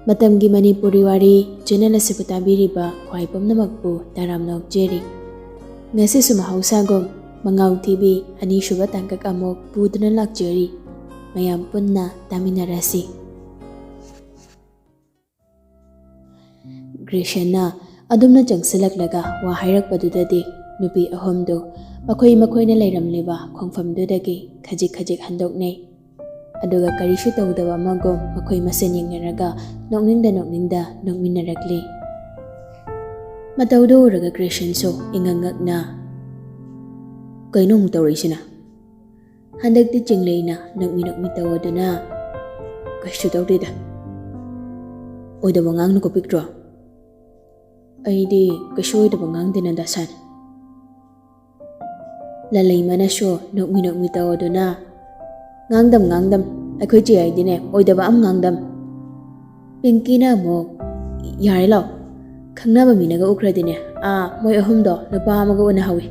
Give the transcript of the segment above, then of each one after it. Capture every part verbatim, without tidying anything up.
ꯃꯇꯝꯒꯤ ꯃꯅꯤꯄꯨꯔꯤ ꯋꯥꯔꯤ ꯆꯦꯅꯦꯜ ꯑꯁꯤꯕꯨ ꯇꯥꯕꯤꯔꯤꯕ ꯈ꯭ꯋꯥꯏ ꯄꯨꯝꯅꯃꯛꯄꯨ ꯇꯔꯥꯝꯅ ꯑꯣꯛꯆꯔꯤ꯫ ꯉꯁꯤꯁꯨ ꯃꯍꯧꯁꯥꯒꯨꯝ ꯃꯉꯥꯎ ꯊꯤꯕꯤ ꯑꯅꯤꯁꯨꯕ ꯇꯥꯡꯀꯛ ꯑꯃꯨꯛ ꯄꯨꯗꯨꯅ ꯂꯥꯛꯆꯔꯤ꯫ ꯃꯌꯥꯝ ꯄꯨꯟꯅ ꯇꯥꯃꯤꯟꯅꯔꯁꯤ꯫ ꯒ꯭ꯔꯦꯁꯟꯅ ꯑꯗꯨꯝꯅ ꯆꯪꯁꯤꯜꯂꯛꯂꯒ ꯋꯥ ꯍꯥꯏꯔꯛꯄꯗꯨꯗꯗꯤ ꯅꯨꯄꯤ ꯑꯍꯨꯝꯗꯨ ꯃꯈꯣꯏ ꯃꯈꯣꯏꯅ ꯂꯩꯔꯝꯂꯤꯕ ꯈꯣꯡꯐꯝꯗꯨꯗꯒꯤ ꯈꯖꯤꯛ ꯈꯖꯤꯛ ꯍꯟꯗꯣꯛꯅꯩ꯫ ꯑꯗꯨꯒ ꯀꯔꯤꯁꯨ ꯇꯧꯗꯕ ꯑꯃꯒꯨꯝ ꯃꯈꯣꯏ ꯃꯁꯦꯟ ꯌꯦꯡꯅꯔꯒ ꯅꯣꯛꯅꯤꯡꯗ ꯅꯣꯛꯅꯤꯡꯗ ꯅꯣꯛꯃꯤꯟꯅꯔꯛꯂꯤ꯫ ꯃꯇꯧꯗꯨ ꯎꯔꯒ ꯒ꯭ꯔꯦꯁꯟꯁꯨ ꯏꯉꯛ ꯉꯛꯅ, "ꯀꯩꯅꯣ ꯑꯃꯨꯛ ꯇꯧꯔꯛꯏꯁꯤꯅ?" ꯍꯟꯗꯛꯇꯤ ꯆꯤꯡꯂꯩꯅ ꯅꯣꯛꯃꯤ ꯅꯣꯛꯃꯤ ꯇꯧꯗꯨꯅ, "ꯀꯩꯁꯨ ꯇꯧꯗꯦꯗ꯫ ꯑꯣꯏꯗꯕ ꯉꯥꯡꯅꯨꯀꯣ ꯄꯤꯛꯇ꯭ꯔꯣ꯫ ꯑꯩꯗꯤ ꯀꯩꯁꯨ ꯑꯣꯏꯗꯕ ꯉꯥꯡꯗꯦꯅ ꯗꯥꯁꯟ꯫" ꯂꯂꯩꯃꯅꯁꯨ ꯅꯣꯛꯃꯤ ꯅꯣꯛꯃꯤ ꯇꯧꯗꯨꯅ, "ꯉꯥꯡꯗꯝ ꯉꯥꯡꯗꯝ, ꯑꯩꯈꯣꯏ ꯆꯦ ꯍꯥꯏꯗꯤꯅꯦ ꯑꯣꯏꯗꯕ ꯑꯝ ꯉꯥꯡꯗꯝ꯫" ꯄꯤꯡꯀꯤꯅ ꯑꯃꯨꯛ, "ꯌꯥꯔꯦ ꯂꯥꯎ, ꯈꯪꯅꯕ ꯃꯤꯅꯒ ꯎꯈ꯭ꯔꯗꯤꯅꯦ, ꯑꯥ ꯃꯣꯏ ꯑꯍꯨꯝꯗꯣ ꯅꯨꯄꯥ ꯑꯃꯒ ꯎꯅꯍꯧꯋꯤ,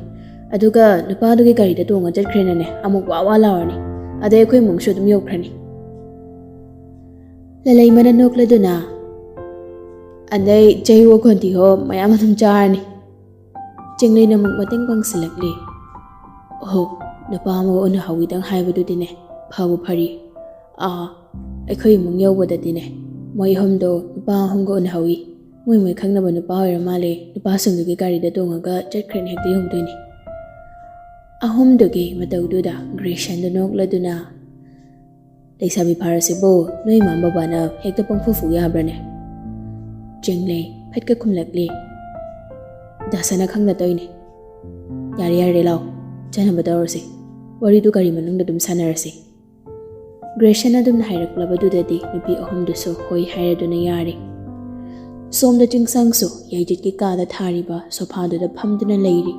ꯑꯗꯨꯒ ꯅꯨꯄꯥꯗꯨꯒꯤ ꯒꯥꯔꯤꯗ ꯇꯣꯡꯉ ꯆꯠꯈ꯭ꯔꯦꯅꯅꯦ ꯑꯃꯨꯛ ꯋꯥ ꯋꯥ ꯂꯥꯎꯔꯅꯤ, ꯑꯗꯩ ꯑꯩꯈꯣꯏ ꯏꯃꯨꯡꯁꯨ ꯑꯗꯨꯝ ꯌꯧꯈ꯭ꯔꯅꯤ꯫" ꯂꯂꯩꯃꯅ ꯅꯣꯛꯂꯗꯨꯅ, "ꯑꯗꯩ ꯆꯩ ꯋꯥꯈꯣꯟꯗꯤ ꯍꯣ ꯃꯌꯥꯝ ꯑꯗꯨꯝ ꯆꯥꯔꯅꯤ꯫" ꯆꯤꯡꯂꯩꯅ ꯑꯃꯨꯛ ꯃꯇꯦꯡ ꯄꯥꯡꯁꯤꯜꯂꯛꯂꯤ꯫ "ꯑꯣꯍꯣ, ꯅꯨꯄꯥ ꯑꯃꯒ ꯎꯅꯍꯧꯋꯤꯗꯪ ꯍꯥꯏꯕꯗꯨꯗꯤꯅꯦ ꯐꯕꯨ ꯐꯔꯤ꯫ ꯑꯥ, ꯑꯩꯈꯣꯏ ꯏꯃꯨꯡ ꯌꯧꯕꯗꯗꯤꯅꯦ ꯃꯣꯏ ꯑꯍꯨꯝꯗꯣ ꯅꯨꯄꯥ ꯑꯍꯨꯝꯒ ꯎꯅꯍꯧꯋꯤ꯫ ꯃꯣꯏ ꯃꯣꯏ ꯈꯪꯅꯕ ꯅꯨꯄꯥ ꯑꯣꯏꯔ ꯃꯥꯜꯂꯦ, ꯅꯨꯄꯥꯁꯤꯡꯗꯨꯒꯤ ꯒꯥꯔꯤꯗ ꯇꯣꯡꯉꯒ ꯆꯠꯈ꯭ꯔꯦꯅ ꯍꯦꯛꯇ ꯌꯧꯗꯣꯏꯅꯤ꯫" ꯑꯍꯨꯝꯗꯨꯒꯤ ꯃꯇꯧꯗꯨꯗ ꯒ꯭ꯔꯦꯁꯟꯗꯨ ꯅꯣꯛꯂꯗꯨꯅ, "ꯂꯩꯁꯥꯕꯤ ꯐꯥꯔꯁꯤꯕꯨ ꯅꯣꯏ ꯏꯃꯥ ꯕꯕꯥꯅ ꯍꯦꯛꯇ ꯄꯪꯐꯨ ꯐꯨ ꯌꯥꯕ꯭ꯔꯅꯦ?" ꯆꯤꯡꯂꯩ ꯐꯠꯀ ꯈꯨꯝꯂꯛꯂꯤ꯫ "ꯗꯥꯁꯅ ꯈꯪꯅ ꯇꯧꯏꯅꯦ꯫" "ꯌꯥꯔꯦ ꯌꯥꯔꯦ ꯂꯥꯎ, ꯆꯥꯅꯕ ꯇꯧꯔꯁꯤ꯫ ꯋꯥꯔꯤꯗꯨ ꯒꯥꯔꯤ ꯃꯅꯨꯡꯗ ꯑꯗꯨꯝ ꯁꯥꯟꯅꯔꯁꯤ꯫" ꯒ꯭ꯔꯦꯁꯟ ꯑꯗꯨꯝꯅ ꯍꯥꯏꯔꯛꯂꯕꯗꯨꯗꯗꯤ ꯅꯨꯄꯤ ꯑꯍꯨꯝꯗꯨꯁꯨ ꯍꯣꯏ ꯍꯥꯏꯔꯗꯨꯅ ꯌꯥꯔꯦ꯫ ꯁꯣꯝꯗ ꯆꯤꯡꯁꯥꯡꯁꯨ ꯌꯥꯏꯖꯤꯠꯀꯤ ꯀꯥꯗ ꯊꯥꯔꯤꯕ ꯁꯣꯐꯥꯗꯨꯗ ꯐꯝꯗꯨꯅ ꯂꯩꯔꯤ꯫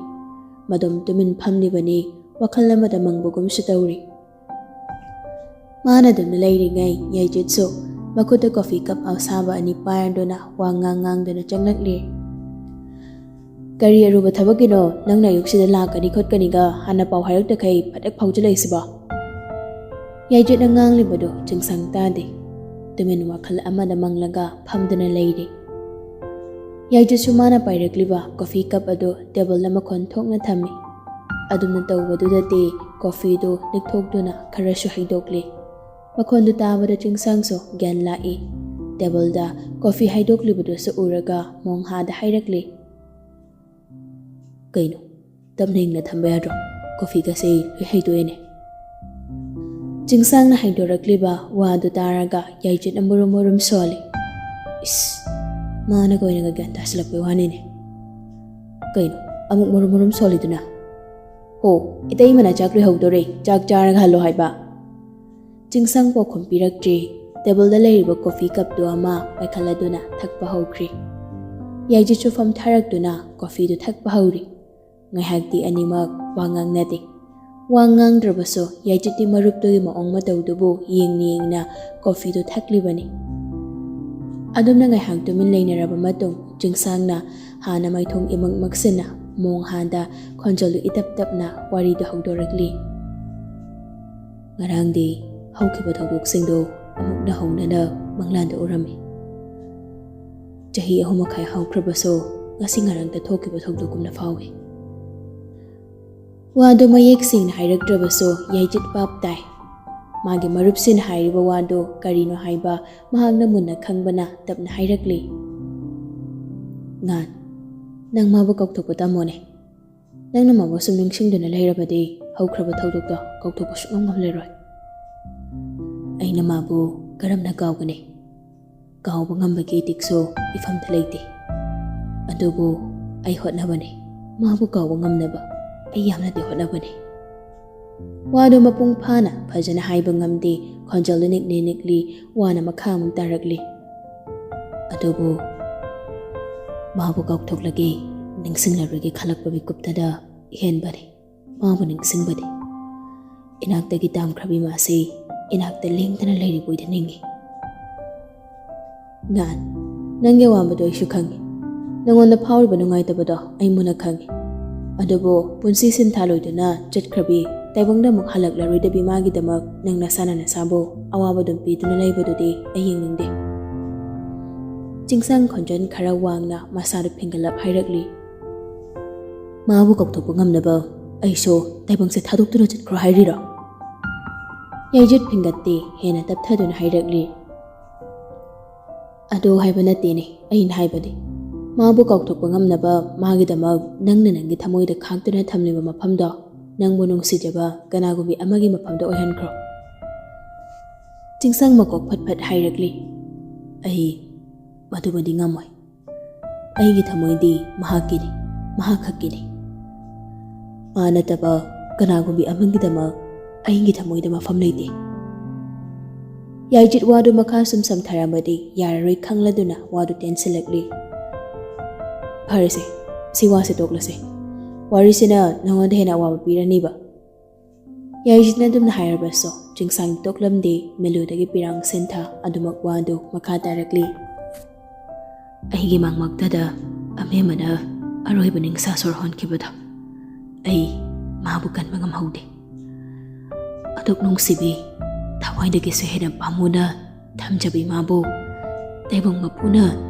ꯃꯗꯨꯝ ꯇꯨꯃꯤꯟ ꯐꯝꯂꯤꯕꯅꯤ, ꯋꯥꯈꯜ ꯑꯃꯗ ꯃꯪꯕꯒꯨꯝꯁꯨ ꯇꯧꯔꯤ꯫ ꯃꯥꯅ ꯑꯗꯨꯝꯅ ꯂꯩꯔꯤꯉꯩ ꯌꯥꯏꯖꯤꯠꯁꯨ ꯃꯈꯨꯠꯇ ꯀꯣꯐꯤ ꯀꯞ ꯑꯁꯥꯕ ꯑꯅꯤ ꯄꯥꯏꯔꯗꯨꯅ ꯋꯥ ꯉꯥꯡ ꯉꯥꯡꯗꯨꯅ ꯆꯪꯂꯛꯂꯤ꯫ "ꯀꯔꯤ ꯑꯔꯨꯕ ꯊꯕꯛꯀꯤꯅꯣ ꯅꯪꯅ ꯑꯌꯨꯛꯁꯤꯗ ꯂꯥꯛꯀꯅꯤ ꯈꯣꯠꯀꯅꯤꯒ ꯍꯥꯟꯅ ꯄꯥꯎ ꯍꯥꯏꯔꯛꯇꯈꯩ ꯐꯠ ꯍꯦꯛ ꯐꯥꯎꯖꯤꯜꯂꯛꯏꯁꯤꯕꯣ?" ꯌꯥꯏꯖꯤꯠꯅ ꯉꯥꯡꯂꯤꯕꯗꯨ ꯆꯤꯡꯁꯥꯡ ꯇꯥꯗꯦ꯫ ꯇꯨꯃꯤꯟ ꯋꯥꯈꯜ ꯑꯃꯗ ꯃꯪꯂꯒ ꯐꯝꯗꯨꯅ ꯂꯩꯔꯤ꯫ ꯌꯥꯏꯖꯠꯁꯨ ꯃꯥꯅ ꯄꯥꯏꯔꯛꯂꯤꯕ ꯀꯣꯐꯤ ꯀꯞ ꯑꯗꯨ ꯇꯦꯕꯜꯗ ꯃꯈꯣꯟ ꯊꯣꯛꯅ ꯊꯝꯃꯤ꯫ ꯑꯗꯨꯝꯅ ꯇꯧꯕꯗꯨꯗꯗꯤ ꯀꯣꯐꯤꯗꯨ ꯅꯤꯛꯊꯣꯛꯇꯨꯅ ꯈꯔꯁꯨ ꯍꯩꯗꯣꯛꯂꯤ꯫ ꯃꯈꯣꯟꯗꯨ ꯇꯥꯕꯗ ꯆꯤꯡꯁꯥꯡꯁꯨ ꯒ꯭ꯌꯥꯟ ꯂꯥꯛꯏ꯫ ꯇꯦꯕꯜꯗ ꯀꯣꯐꯤ ꯍꯩꯗꯣꯛꯂꯤꯕꯗꯨꯁꯨ ꯎꯔꯒ ꯃꯣꯡꯍꯥꯗ ꯍꯥꯏꯔꯛꯂꯤ, "ꯀꯩꯅꯣ, ꯇꯞꯅ ꯏꯪꯅ ꯊꯝꯕ ꯌꯥꯗ꯭ꯔꯣ? ꯀꯣꯐꯤꯒꯁꯦ ꯂꯣꯏ ꯍꯩꯗꯣꯛꯑꯦꯅꯦ꯫" ꯆꯤꯡꯁꯥꯡꯅ ꯍꯩꯗꯣꯔꯛꯂꯤꯕ ꯋꯥꯗꯨ ꯇꯥꯔꯒ ꯌꯥꯏꯖꯠꯅ ꯃꯨꯔꯨꯝ ꯃꯨꯔꯨꯝ ꯁꯣꯜꯂꯤ꯫ ꯏꯁ, ꯃꯥꯅ ꯀꯣꯏꯅꯒ ꯒ꯭ꯌꯥꯟ ꯇꯥꯁꯤꯜꯂꯛꯄꯩ ꯋꯥꯅꯤꯅꯦ꯫ "ꯀꯩꯅꯣ, ꯑꯃꯨꯛ ꯃꯨꯔꯨꯝ ꯃꯨꯔꯨꯝ ꯁꯣꯜꯂꯤꯗꯨꯅ?" "ꯍꯣ, ꯏꯇꯩꯃꯅ ꯆꯥꯛ ꯂꯣꯏꯍꯧꯗꯣꯔꯦ, ꯆꯥꯛ ꯆꯥꯔꯒ ꯍꯜꯂꯣ ꯍꯥꯏꯕ꯫" ꯆꯤꯡꯁꯥꯡ ꯄꯥꯎꯈꯨꯝ ꯄꯤꯔꯛꯇ꯭ꯔꯤ꯫ ꯇꯦꯕꯜꯗ ꯂꯩꯔꯤꯕ ꯀꯣꯐꯤ ꯀꯞꯇꯨ ꯑꯃ ꯄꯥꯏꯈꯠꯂꯗꯨꯅ ꯊꯛꯄ ꯍꯧꯈ꯭ꯔꯤ꯫ ꯌꯥꯏꯖꯠꯁꯨ ꯐꯝꯊꯔꯛꯇꯨꯅ ꯀꯣꯐꯤꯗꯨ ꯊꯛꯄ ꯍꯧꯔꯤ꯫ ꯉꯥꯏꯍꯥꯛꯇꯤ ꯑꯅꯤꯃꯛ ꯋꯥ ꯉꯥꯡꯅꯗꯦ꯫ ꯋꯥ ꯉꯥꯡꯗ꯭ꯔꯕꯁꯨ ꯌꯥꯏꯖꯠꯇꯤ ꯃꯔꯨꯞꯇꯨꯒꯤ ꯃꯑꯣꯡ ꯃꯇꯧꯗꯨꯕꯨ ꯌꯦꯡꯅ ꯌꯦꯡꯅ ꯀꯣꯐꯤꯗꯨ ꯊꯛꯂꯤꯕꯅꯤ꯫ ꯑꯗꯨꯝꯅ ꯉꯥꯏꯍꯥꯛ ꯇꯨꯃꯤꯟ ꯂꯩꯅꯔꯕ ꯃꯇꯨꯡ ꯆꯤꯡꯁꯥꯡꯅ ꯍꯥꯟꯅ ꯃꯥꯏꯊꯣꯡ ꯏꯃꯛ ꯃꯛꯁꯤꯟꯅ ꯃꯣꯡꯍꯥꯗ ꯈꯣꯟꯖꯦꯜꯗꯨ ꯏꯇꯞ ꯇꯞꯅ ꯋꯥꯔꯤꯗꯨ ꯍꯧꯗꯣꯔꯛꯂꯤ꯫ "ꯉꯔꯥꯡꯗꯤ ꯍꯧꯈꯤꯕ ꯊꯧꯗꯣꯛꯁꯤꯡꯗꯨ ꯑꯃꯨꯛ ꯅꯧꯍꯧꯅꯅ ꯃꯪꯂꯥꯟꯗ ꯎꯔꯝꯃꯤ꯫ ꯆꯍꯤ ꯑꯍꯨꯝ ꯃꯈꯥꯏ ꯍꯧꯈ꯭ꯔꯕꯁꯨ ꯉꯁꯤ ꯉꯔꯥꯡꯇ ꯊꯣꯛꯈꯤꯕ ꯊꯧꯗꯣꯛꯀꯨꯝꯅ ꯐꯥꯎꯏ꯫" ꯋꯥꯗꯨ ꯃꯌꯦꯛ ꯁꯦꯡꯅ ꯍꯥꯏꯔꯛꯇ꯭ꯔꯕꯁꯨ ꯌꯥꯏꯖꯠ ꯚꯥꯞ ꯇꯥꯏ꯫ ꯃꯥꯒꯤ ꯃꯔꯨꯞꯁꯤꯅ ꯍꯥꯏꯔꯤꯕ ꯋꯥꯗꯨ ꯀꯔꯤꯅꯣ ꯍꯥꯏꯕ ꯃꯍꯥꯛꯅ ꯃꯨꯟꯅ ꯈꯪꯕꯅ ꯇꯞꯅ ꯍꯥꯏꯔꯛꯂꯤ꯫ "ꯉꯥꯟ, ꯅꯪ ꯃꯥꯕꯨ ꯀꯥꯎꯊꯣꯛꯄ ꯇꯝꯃꯣꯅꯦ꯫ ꯅꯪꯅ ꯃꯥꯕꯨ ꯁꯨꯝ ꯅꯤꯡꯁꯤꯡꯗꯨꯅ ꯂꯩꯔꯕꯗꯤ ꯍꯧꯈ꯭ꯔꯕ ꯊꯧꯗꯣꯛꯇꯣ ꯀꯥꯎꯊꯣꯛꯄ ꯁꯨꯡꯉꯝ ꯉꯝꯂꯔꯣꯏ꯫" "ꯑꯩꯅ ꯃꯥꯕꯨ ꯀꯔꯝꯅ ꯀꯥꯎꯒꯅꯤ? ꯀꯥꯎꯕ ꯉꯝꯕꯒꯤ ꯏꯇꯤꯛꯁꯨ ꯏꯐꯝꯗ ꯂꯩꯇꯦ꯫ ꯑꯗꯨꯕꯨ ꯑꯩ ꯍꯣꯠꯅꯕꯅꯤ꯫ ꯃꯥꯕꯨ ꯀꯥꯎꯕ ꯉꯝꯅꯕ ꯑꯩ ꯌꯥꯝꯅꯗꯤ ꯍꯣꯠꯅꯕꯅꯤ꯫" ꯋꯥꯗꯨ ꯃꯄꯨꯡ ꯐꯥꯅ ꯐꯖꯅ ꯍꯥꯏꯕ ꯉꯝꯗꯦ꯫ ꯈꯣꯟꯖꯦꯜꯗꯨ ꯅꯤꯛꯂꯤ ꯅꯤꯛꯂꯤ ꯋꯥꯅ ꯃꯈꯥ ꯑꯃꯨꯛ ꯇꯥꯔꯛꯂꯤ꯫ "ꯑꯗꯨꯕꯨ ꯃꯥꯕꯨ ꯀꯥꯎꯊꯣꯛꯂꯒꯦ, ꯅꯤꯡꯁꯤꯡꯂꯔꯣꯏꯒꯦ ꯈꯜꯂꯛꯄ ꯃꯤꯀꯨꯞꯇꯗ ꯍꯦꯟꯕꯅꯤ ꯃꯥꯕꯨ ꯅꯤꯡꯁꯤꯡꯕꯗꯤ꯫ ꯏꯅꯥꯛꯇꯒꯤ ꯇꯥꯝꯈ꯭ꯔꯕꯤ ꯃꯥꯁꯤ ꯏꯅꯥꯛꯇ ꯂꯦꯡꯗꯅ ꯂꯩꯔꯤꯕꯣꯏꯗ ꯅꯤꯡꯏ꯫ ꯉꯥꯟ, ꯅꯪꯒꯤ ꯑꯋꯥꯕꯗꯣ ꯑꯩꯁꯨ ꯈꯪꯏ꯫ ꯅꯉꯣꯟꯗ ꯐꯥꯎꯔꯤꯕ ꯅꯨꯡꯉꯥꯏꯇꯕꯗꯣ ꯑꯩ ꯃꯨꯟꯅ ꯈꯪꯏ꯫ ꯑꯗꯨꯕꯨ ꯄꯨꯟꯁꯤ ꯁꯤꯟꯊꯥ ꯂꯣꯏꯗꯨꯅ ꯆꯠꯈ꯭ꯔꯕꯤ ꯇꯥꯏꯕꯪꯗ ꯑꯃꯨꯛ ꯍꯜꯂꯛꯂꯔꯣꯏꯗꯕꯤ ꯃꯥꯒꯤꯗꯃꯛ ꯅꯪ ꯅꯁꯥꯅ ꯅꯁꯥꯕꯨ ꯑꯋꯥꯕ ꯑꯗꯨꯝ ꯄꯤꯗꯨꯅ ꯂꯩꯕꯗꯨꯗꯤ ꯑꯩ ꯌꯦꯡꯅꯤꯡꯗꯦ꯫ ꯆꯤꯡꯁꯥꯡ ꯈꯣꯟꯖꯦꯜ ꯈꯔ ꯋꯥꯡꯅ ꯃꯁꯥꯗꯨ ꯐꯤꯡꯒꯠꯂꯞ ꯍꯥꯏꯔꯛꯂꯤ꯫ ꯃꯥꯕꯨ ꯀꯥꯎꯊꯣꯛꯄ ꯉꯝꯅꯕ ꯑꯩꯁꯨ ꯇꯥꯏꯕꯪꯁꯦ ꯊꯥꯗꯣꯛꯇꯨꯅ ꯆꯠꯈ꯭ꯔꯣ ꯍꯥꯏꯔꯤꯔꯣ? ꯌꯥꯏꯖꯠ ꯐꯤꯡꯒꯠꯇꯦ, ꯍꯦꯟꯅ ꯇꯞꯊꯗꯨꯅ ꯍꯥꯏꯔꯛꯂꯤ꯫ ꯑꯗꯨ ꯍꯥꯏꯕ ꯅꯠꯇꯦꯅꯦ, ꯑꯩꯅ ꯍꯥꯏꯕꯗꯤ ꯃꯥꯕꯨ ꯀꯥꯎꯊꯣꯛꯄ ꯉꯝꯅꯕ ꯃꯥꯒꯤꯗꯃꯛ ꯅꯪꯅ ꯅꯪꯒꯤ ꯊꯃꯣꯏꯗ ꯈꯥꯛꯇꯨꯅ ꯊꯝꯂꯤꯕ ꯃꯐꯝꯗꯣ, ꯅꯪꯕꯨ ꯅꯨꯡꯁꯤꯖꯕ ꯀꯅꯥꯒꯨꯝꯕꯤ ꯑꯃꯒꯤ ꯃꯐꯝꯗ ꯑꯣꯏꯍꯟꯈ꯭ꯔꯣ꯫ ꯆꯤꯡꯁꯥꯡ ꯃꯀꯣꯛ ꯐꯠ ꯐꯠ ꯍꯥꯏꯔꯛꯂꯤ꯫ ꯑꯩ ꯃꯗꯨꯃꯗꯤ ꯉꯝꯃꯣꯏ꯫ ꯑꯩꯒꯤ ꯊꯃꯣꯏꯗꯤ ꯃꯍꯥꯛꯀꯤꯅꯤ, ꯃꯍꯥꯛ ꯈꯛꯀꯤꯅꯤ꯫ ꯃꯥ ꯅꯠꯇꯕ ꯀꯅꯥꯒꯨꯝꯕꯤ ꯑꯃꯒꯤꯗꯃꯛ ꯑꯩꯒꯤ ꯊꯃꯣꯏꯗ ꯃꯐꯝ ꯂꯩꯇꯦ꯫ ꯌꯥꯏꯖꯤꯠ ꯋꯥꯗꯨ ꯃꯈꯥ ꯁꯨꯝ ꯁꯝꯊꯔꯝꯃꯗꯤ ꯌꯥꯔꯔꯣꯏ ꯈꯪꯂꯗꯨꯅ ꯋꯥꯗꯨ ꯇꯦꯟꯁꯤꯜꯂꯛꯂꯤ꯫ ꯐꯔꯦꯁꯦ, ꯁꯤ ꯋꯥꯁꯦ ꯇꯣꯛꯂꯁꯦ꯫ ꯋꯥꯔꯤꯁꯤꯅ ꯅꯉꯣꯟꯗ ꯍꯦꯟꯅ ꯑꯋꯥꯕ ꯄꯤꯔꯅꯤꯕ꯫ ꯌꯥꯏꯖꯤꯠꯅ ꯑꯗꯨꯝꯅ ꯍꯥꯏꯔꯕꯁꯨ ꯆꯤꯡꯁꯥꯡ ꯇꯣꯛꯂꯝꯗꯦ, ꯃꯦꯂꯨꯗꯒꯤ ꯄꯤꯔꯥꯡ ꯁꯦꯟꯊ ꯑꯗꯨꯃꯛ ꯋꯥꯗꯨ ꯃꯈꯥ ꯇꯥꯔꯛꯂꯤ꯫ ꯑꯩꯒꯤ ꯃꯥꯡꯃꯛꯇꯗ ꯑꯃꯦꯝꯃꯅ ꯑꯔꯣꯏꯕ ꯅꯤꯡꯁꯥ ꯁꯣꯔ ꯍꯣꯟꯈꯤꯕꯗꯣ ꯑꯩ ꯃꯥꯕꯨ ꯀꯟꯕ ꯉꯝꯍꯧꯗꯦ꯫ ꯑꯗꯨꯛ ꯅꯨꯡꯁꯤꯕꯤ, ꯊꯋꯥꯏꯗꯒꯤꯁꯨ ꯍꯦꯟꯅ ꯄꯥꯝꯃꯨꯅ ꯊꯝꯖꯕꯤ ꯃꯥꯕꯨ ꯇꯥꯏꯕꯪ ꯃꯄꯨꯅ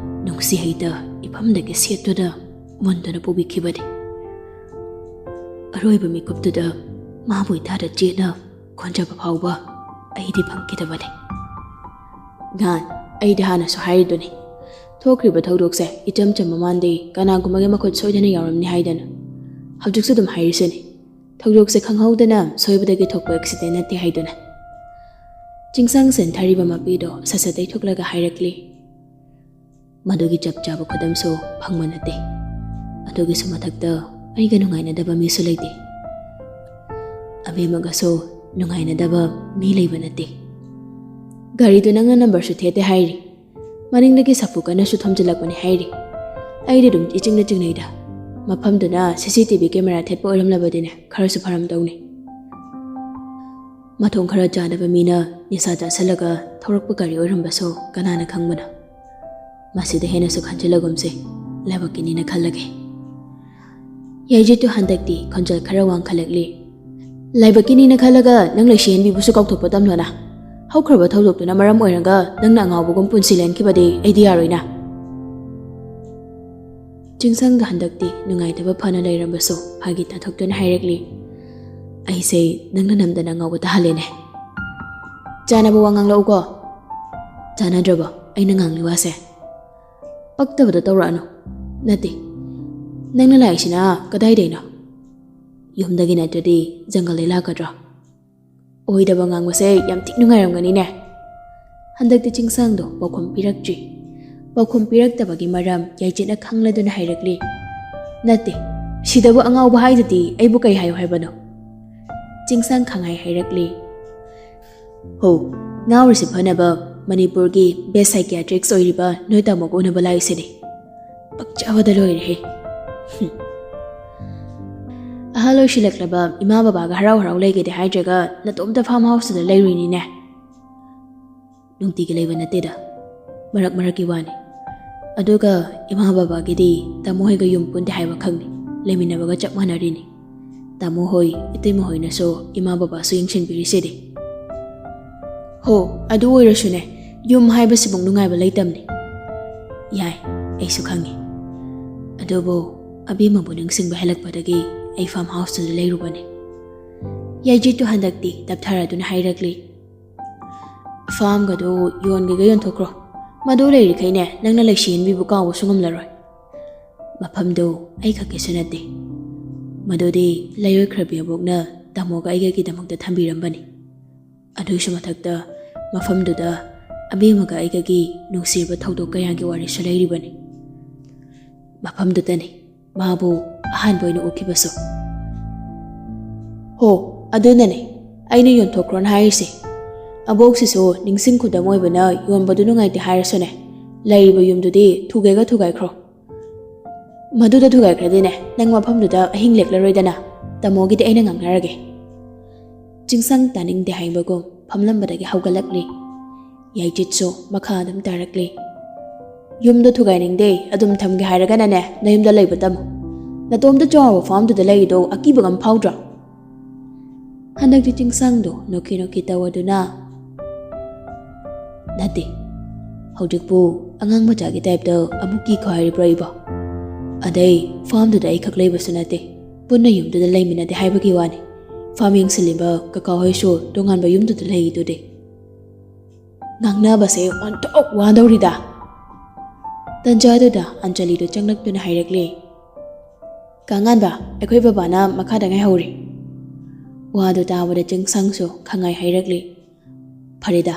ꯅꯨꯡꯁꯤ ꯍꯩꯇ ꯏꯐꯝꯗꯒꯤ ꯁꯦꯠꯇꯨꯅ ꯃꯨꯟꯗꯨꯅ ꯄꯨꯕꯤꯈꯤꯕꯅꯤ꯫ ꯑꯔꯣꯏꯕ ꯃꯤꯀꯨꯞꯇꯨꯗ ꯃꯥꯕꯨ ꯏꯊꯥꯗ ꯆꯦꯠꯅ ꯈꯣꯟꯖꯕ ꯐꯥꯎꯕ ꯑꯩꯗꯤ ꯐꯪꯈꯤꯗꯕꯅꯤ꯫ ꯉꯥꯟ, ꯑꯩꯗꯤ ꯍꯥꯟꯅꯁꯨ ꯍꯥꯏꯔꯤꯗꯨꯅꯤ, ꯊꯣꯛꯈ꯭ꯔꯤꯕ ꯊꯧꯗꯣꯛꯁꯦ ꯏꯆꯝ ꯆꯝꯕ ꯃꯥꯟꯗꯦ, ꯀꯅꯥꯒꯨꯝꯕꯒꯤ ꯃꯈꯨꯠ ꯁꯣꯏꯗꯅ ꯌꯥꯎꯔꯝꯅꯤ ꯍꯥꯏꯗꯅ꯫ ꯍꯧꯖꯤꯛꯁꯨ ꯑꯗꯨꯝ ꯍꯥꯏꯔꯤꯁꯤꯅꯤ, ꯊꯧꯗꯣꯛꯁꯦ ꯈꯪꯍꯧꯗꯅ ꯁꯣꯏꯕꯗꯒꯤ ꯊꯣꯛꯄ ꯑꯦꯛꯁꯤꯗꯦꯟ ꯅꯠꯇꯦ ꯍꯥꯏꯗꯨꯅ꯫ ꯆꯤꯡꯁꯥꯡ ꯁꯦꯟꯊꯔꯤꯕ ꯃꯄꯤꯗꯣ ꯁꯠ ꯁꯠ ꯇꯩꯊꯣꯛꯂꯒ ꯍꯥꯏꯔꯛꯂꯤ꯫ ꯃꯗꯨꯒꯤ ꯆꯞ ꯆꯥꯕ ꯈꯨꯗꯝꯁꯨ ꯐꯪꯕ ꯅꯠꯇꯦ꯫ ꯑꯗꯨꯒꯤꯁꯨ ꯃꯊꯛꯇ ꯑꯩꯒ ꯅꯨꯡꯉꯥꯏꯅꯗꯕ ꯃꯤꯁꯨ ꯂꯩꯇꯦ꯫ ꯑꯕꯦꯝꯃꯒꯁꯨ ꯅꯨꯡꯉꯥꯏꯅꯗꯕ ꯃꯤ ꯂꯩꯕ ꯅꯠꯇꯦ꯫ ꯒꯥꯔꯤꯗꯨ ꯅꯪꯅ ꯅꯝꯕꯔꯁꯨ ꯊꯦꯠꯇꯦ ꯍꯥꯏꯔꯤ꯫ ꯃꯅꯤꯡꯗꯒꯤ ꯁꯥꯐꯨ ꯀꯟꯅꯁꯨ ꯊꯣꯝꯖꯤꯜꯂꯛꯄꯅꯤ ꯍꯥꯏꯔꯤ꯫ ꯑꯩꯗꯤ ꯑꯗꯨꯝ ꯏꯆꯤꯡꯗ ꯆꯤꯡꯅꯩꯗ꯫ ꯃꯐꯝꯗꯨꯅ ꯁꯤ ꯁꯤ ꯇꯤ ꯚꯤ ꯀꯦꯃꯦꯔꯥ ꯊꯦꯠꯄ ꯑꯣꯏꯔꯝꯂꯕꯗꯤꯅꯦ ꯈꯔꯁꯨ ꯐꯔꯝꯗꯧꯅꯤ꯫ ꯃꯊꯣꯡ ꯈꯔ ꯆꯥꯗꯕ ꯃꯤꯅ ꯅꯤꯁꯥ ꯆꯥꯁꯤꯜꯂꯒ ꯊꯧꯔꯛꯄ ꯒꯥꯔꯤ ꯑꯣꯏꯔꯝꯕꯁꯨ ꯀꯅꯥꯅ ꯈꯪꯕꯅꯣ? ꯃꯁꯤꯗ ꯍꯦꯟꯅꯁꯨ ꯈꯟꯖꯤꯜꯂꯒꯨꯝꯁꯦ, ꯂꯥꯏꯕꯛꯀꯤꯅꯤꯅ ꯈꯜꯂꯒꯦ꯫ ꯌꯥꯏꯖꯤꯠꯇꯨ ꯍꯟꯗꯛꯇꯤ ꯈꯣꯟꯖꯦꯜ ꯈꯔ ꯋꯥꯡꯈꯠꯂꯛꯂꯤ꯫ ꯂꯥꯏꯕꯛꯀꯤꯅꯤꯅ ꯈꯜꯂꯒ ꯅꯪ ꯂꯩꯁꯤꯍꯟꯕꯤꯕꯁꯨ ꯀꯥꯎꯊꯣꯛꯄ ꯇꯝꯂꯣꯅ꯫ ꯍꯧꯈ꯭ꯔꯕ ꯊꯧꯗꯣꯛꯇꯨꯅ ꯃꯔꯝ ꯑꯣꯏꯔꯒ ꯅꯪꯅ ꯑꯉꯥꯎꯕꯒꯨꯝ ꯄꯨꯟꯁꯤ ꯂꯦꯟꯈꯤꯕꯗꯤ ꯑꯩꯗꯤ ꯌꯥꯔꯣꯏꯅ꯫ ꯆꯤꯡꯁꯪꯗꯣ ꯍꯟꯗꯛꯇꯤ ꯅꯨꯡꯉꯥꯏꯇꯕ ꯐꯅ ꯂꯩꯔꯝꯕꯁꯨ ꯐꯥꯒꯤ ꯇꯥꯊꯣꯛꯇꯨꯅ ꯍꯥꯏꯔꯛꯂꯤ, "ꯑꯩꯁꯦ ꯅꯪꯅ ꯅꯝꯗꯅ ꯉꯥꯎꯕ ꯇꯥꯍꯜꯂꯦꯅꯦ꯫ ꯆꯥꯅꯕ ꯋꯥ ꯉꯥꯡꯂꯛꯎꯀꯣ꯫ ꯆꯥꯅꯗ꯭ꯔꯕꯣ ꯑꯩꯅ ꯉꯥꯡꯂꯤ ꯋꯥꯁꯦ? ꯄꯛꯇꯕꯗꯣ ꯇꯧꯔꯛꯑꯅꯨ꯫ ꯅꯠꯇꯦ, ꯅꯪꯅ ꯂꯥꯛꯏꯁꯤꯅ ꯀꯗꯥꯏꯗꯩꯅꯣ? ꯌꯨꯝꯗꯒꯤ ꯅꯠꯇ꯭ꯔꯗꯤ ꯖꯪꯒꯜꯗꯩ ꯂꯥꯛꯀꯗ꯭ꯔꯣ? ꯑꯣꯏꯗꯕ ꯉꯥꯡꯕꯁꯦ ꯌꯥꯝ ꯊꯤ ꯅꯨꯡꯉꯥꯏꯔꯝꯒꯅꯤꯅꯦ꯫" ꯍꯟꯗꯛꯇꯤ ꯆꯤꯡꯁꯥꯡꯗꯣ ꯄꯥꯎꯈꯨꯝ ꯄꯤꯔꯛꯇ꯭ꯔꯤ꯫ ꯄꯥꯎꯈꯨꯝ ꯄꯤꯔꯛꯇꯕꯒꯤ ꯃꯔꯝ ꯌꯥꯏꯆꯦꯠꯅ ꯈꯪꯂꯗꯨꯅ ꯍꯥꯏꯔꯛꯂꯤ, "ꯅꯠꯇꯦ, ꯁꯤꯗꯕꯨ ꯑꯉꯥꯎꯕ ꯍꯥꯏꯗꯨꯗꯤ ꯑꯩꯕꯨ ꯀꯩ ꯍꯥꯏꯌꯨ ꯍꯥꯏꯕꯅꯣ?" ꯆꯤꯡꯁꯥꯡ ꯈꯪꯍꯥꯏ ꯍꯥꯏꯔꯛꯂꯤ, "ꯍꯣ, ꯉꯥꯎꯔꯤꯁꯤ ꯐꯅꯕ ꯃꯅꯤꯄꯨꯔꯒꯤ best psychiatrist ꯑꯣꯏꯔꯤꯕ ꯅꯣꯏ ꯇꯥꯃꯣꯒ ꯎꯅꯕ ꯂꯥꯛꯏꯁꯤꯅꯤ꯫ ꯄꯛꯆꯕꯗ ꯂꯣꯏꯔꯦꯍꯦ꯫" ꯍꯨꯝ꯫ ꯑꯍꯜ ꯑꯣꯏꯁꯤꯜꯂꯛꯂꯕ ꯏꯃꯥ ꯕꯕꯥꯒ ꯍꯔꯥꯎ ꯍꯔꯥꯎ ꯂꯩꯒꯦꯗꯤ ꯍꯥꯏꯗ꯭ꯔꯒ ꯅꯇꯣꯝꯇ farm houseꯇꯨꯗ ꯂꯩꯔꯨꯏꯅꯤꯅꯦ꯫ ꯅꯨꯡꯇꯤꯒꯤ ꯂꯩꯕ ꯅꯠꯇꯦꯗ, ꯃꯔꯛ ꯃꯔꯛꯀꯤ ꯋꯥꯅꯤ꯫ ꯑꯗꯨꯒ ꯏꯃꯥ ꯕꯕꯥꯒꯤꯗꯤ ꯇꯥꯃꯣ ꯍꯣꯏꯒ ꯌꯨꯝ ꯄꯨꯟꯗꯦ ꯍꯥꯏꯕ ꯈꯪꯅꯤ, ꯂꯩꯃꯤꯟꯅꯕꯒ ꯆꯞ ꯃꯥꯟꯅꯔꯤꯅꯤ꯫ ꯇꯥꯃꯣ ꯍꯣꯏ, ꯏꯇꯩꯃ ꯍꯣꯏꯅꯁꯨ ꯏꯃꯥ ꯕꯕꯥꯁꯨ ꯌꯦꯡꯁꯤꯟꯕꯤꯔꯤꯁꯤꯗꯤ꯫ ꯍꯣ, ꯑꯗꯨ ꯑꯣꯏꯔꯁꯨꯅꯦ, ꯌꯨꯝ ꯍꯥꯏꯕꯁꯤꯃꯨꯛ ꯅꯨꯡꯉꯥꯏꯕ ꯂꯩꯇꯝꯅꯤ꯫ ꯌꯥꯏ, ꯑꯩꯁꯨ ꯈꯪꯉꯤ꯫ ꯑꯗꯨꯕꯨ ꯑꯕꯦꯝꯃꯕꯨ ꯅꯤꯡꯁꯤꯡꯕ ꯍꯦꯜꯂꯛꯄꯗꯒꯤ ꯑꯩ farm houseꯇꯨꯗ ꯂꯩꯔꯨꯕꯅꯤ꯫ ꯌꯥꯏꯖꯤꯠꯇꯨ ꯍꯟꯗꯛꯇꯤ ꯇꯞꯊꯔꯗꯨꯅ ꯍꯥꯏꯔꯛꯂꯤ, "Farmꯒꯗꯨ ꯌꯣꯟꯒꯦꯒ ꯌꯣꯟꯊꯣꯛꯈ꯭ꯔꯣ꯫ ꯃꯗꯨ ꯂꯩꯔꯤꯈꯩꯅꯦ, ꯅꯪꯅ ꯂꯩꯁꯤꯍꯟꯕꯤꯕ ꯀꯥꯎꯕꯁꯨ ꯉꯝꯂꯔꯣꯏ꯫" ꯃꯐꯝꯗꯨ ꯑꯩꯈꯛꯀꯤꯁꯨ ꯅꯠꯇꯦ꯫ ꯃꯗꯨꯗꯤ ꯂꯩꯔꯣꯏꯈ꯭ꯔꯕꯤ ꯑꯕꯣꯛꯅ ꯇꯥꯃꯣꯒ ꯑꯩꯒꯒꯤꯗꯃꯛꯇ ꯊꯝꯕꯤꯔꯝꯕꯅꯤ꯫ ꯑꯗꯨꯒꯤꯁꯨ ꯃꯊꯛꯇ ꯃꯐꯝꯗꯨꯗ ꯑꯕꯦꯝꯃꯒ ꯑꯩꯒꯒꯤ ꯅꯨꯡꯁꯤꯔꯕ ꯊꯧꯗꯣꯛ ꯀꯌꯥꯒꯤ ꯋꯥꯔꯤꯁꯨ ꯂꯩꯔꯤꯕꯅꯤ꯫ ꯃꯐꯝꯗꯨꯗꯅꯤ ꯃꯥꯕꯨ ꯑꯍꯥꯟꯕ ꯑꯣꯏꯅ ꯎꯈꯤꯕꯁꯨ꯫ ꯍꯣ, ꯑꯗꯨꯅꯅꯦ ꯑꯩꯅ ꯌꯣꯟꯊꯣꯛꯈ꯭ꯔꯣꯅ ꯍꯥꯏꯔꯤꯁꯦ꯫ ꯑꯕꯣꯛꯁꯤꯁꯨ ꯅꯤꯡꯁꯤꯡ ꯈꯨꯗꯝ ꯑꯣꯏꯕꯅ ꯌꯣꯟꯕꯗꯨ ꯅꯨꯡꯉꯥꯏꯇꯦ ꯍꯥꯏꯔꯁꯨꯅꯦ, ꯂꯩꯔꯤꯕ ꯌꯨꯝꯗꯨꯗꯤ ꯊꯨꯒꯥꯏꯒ ꯊꯨꯒꯥꯏꯈ꯭ꯔꯣ꯫ ꯃꯗꯨꯗ ꯊꯨꯒꯥꯏꯈ꯭ꯔꯗꯤꯅꯦ, ꯅꯪ ꯃꯐꯝꯗꯨꯗ ꯑꯍꯤꯡ ꯂꯦꯛꯂꯔꯣꯏꯗꯅ꯫ ꯇꯥꯃꯣꯒꯤꯗꯤ ꯑꯩꯅ ꯉꯥꯡꯅꯔꯒꯦ꯫" ꯆꯤꯡꯁꯪ ꯇꯥꯅꯤꯡꯗꯦ ꯍꯥꯏꯕꯒꯨꯝ ꯐꯝꯂꯝꯕꯗꯒꯤ ꯍꯧꯒꯠꯂꯛꯂꯤ꯫ ꯌꯥꯏꯖꯤꯠꯁꯨ ꯃꯈꯥ ꯑꯗꯨꯝ ꯇꯥꯔꯛꯂꯤ꯫ "ꯌꯨꯝꯗꯣ ꯊꯨꯒꯥꯏꯅꯤꯡꯗꯦ, ꯑꯗꯨꯝ ꯊꯝꯒꯦ ꯍꯥꯏꯔꯒꯅꯅꯦ, ꯅꯌꯨꯝꯗ ꯂꯩꯕ ꯇꯝꯃꯨ꯫ ꯅꯇꯣꯝꯇ ꯆꯥꯎꯔꯕ farmꯗꯨꯗ ꯂꯩꯔꯤꯗꯣ ꯑꯀꯤꯕꯒ ꯑꯃ ꯐꯥꯎꯗ꯭ꯔꯣ?" ꯍꯟꯗꯛꯇꯤ ꯆꯤꯡꯁꯥꯡꯗꯣ ꯅꯣꯛꯈꯤ ꯅꯣꯛꯈꯤ ꯇꯧꯔꯗꯨꯅ, "ꯅꯠꯇꯦ, ꯍꯧꯖꯤꯛꯄꯨ ꯑꯉꯥꯡ ꯃꯆꯥꯒꯤ ꯇꯥꯏꯞꯇ ꯑꯃꯨꯛ ꯀꯤꯈꯣ ꯍꯥꯏꯔꯤꯕ꯭ꯔꯣ ꯑꯩꯕꯣ? ꯑꯗꯩ ꯐꯥꯝꯗꯨꯗ ꯑꯩꯈꯛ ꯂꯩꯕꯁꯨ ꯅꯠꯇꯦ, ꯄꯨꯟꯅ ꯌꯨꯝꯗꯨꯗ ꯂꯩꯃꯤꯟꯅꯗꯦ ꯍꯥꯏꯕꯒꯤ ꯋꯥꯅꯤ꯫ ꯐꯥꯝ ꯌꯦꯡꯁꯤꯜꯂꯤꯕ ꯀꯀꯥ ꯍꯣꯏꯁꯨ ꯇꯣꯉꯥꯟꯕ ꯌꯨꯝꯗꯨꯗ ꯂꯩꯔꯤꯗꯨꯗꯤ꯫" "ꯉꯥꯡꯅꯕꯁꯦ ꯑꯣꯟꯊꯣꯛ ꯋꯥꯗꯧꯔꯤꯗ!" ꯇꯟꯖꯥꯗꯨꯗ ꯑꯟꯖꯂꯤꯗꯨ ꯆꯪꯂꯛꯇꯨꯅ ꯍꯥꯏꯔꯛꯂꯦ꯫ "ꯀꯥꯉꯥꯟꯕ, ꯑꯩꯈꯣꯏ ꯕꯕꯥꯅ ꯃꯈꯥꯗ ꯉꯥꯏꯍꯧꯔꯤ꯫" ꯋꯥꯗꯨ ꯇꯥꯕꯗ ꯆꯤꯡꯁꯥꯡꯁꯨ ꯈꯪꯉꯥꯏ ꯍꯥꯏꯔꯛꯂꯤ꯫ "ꯐꯔꯦꯗ,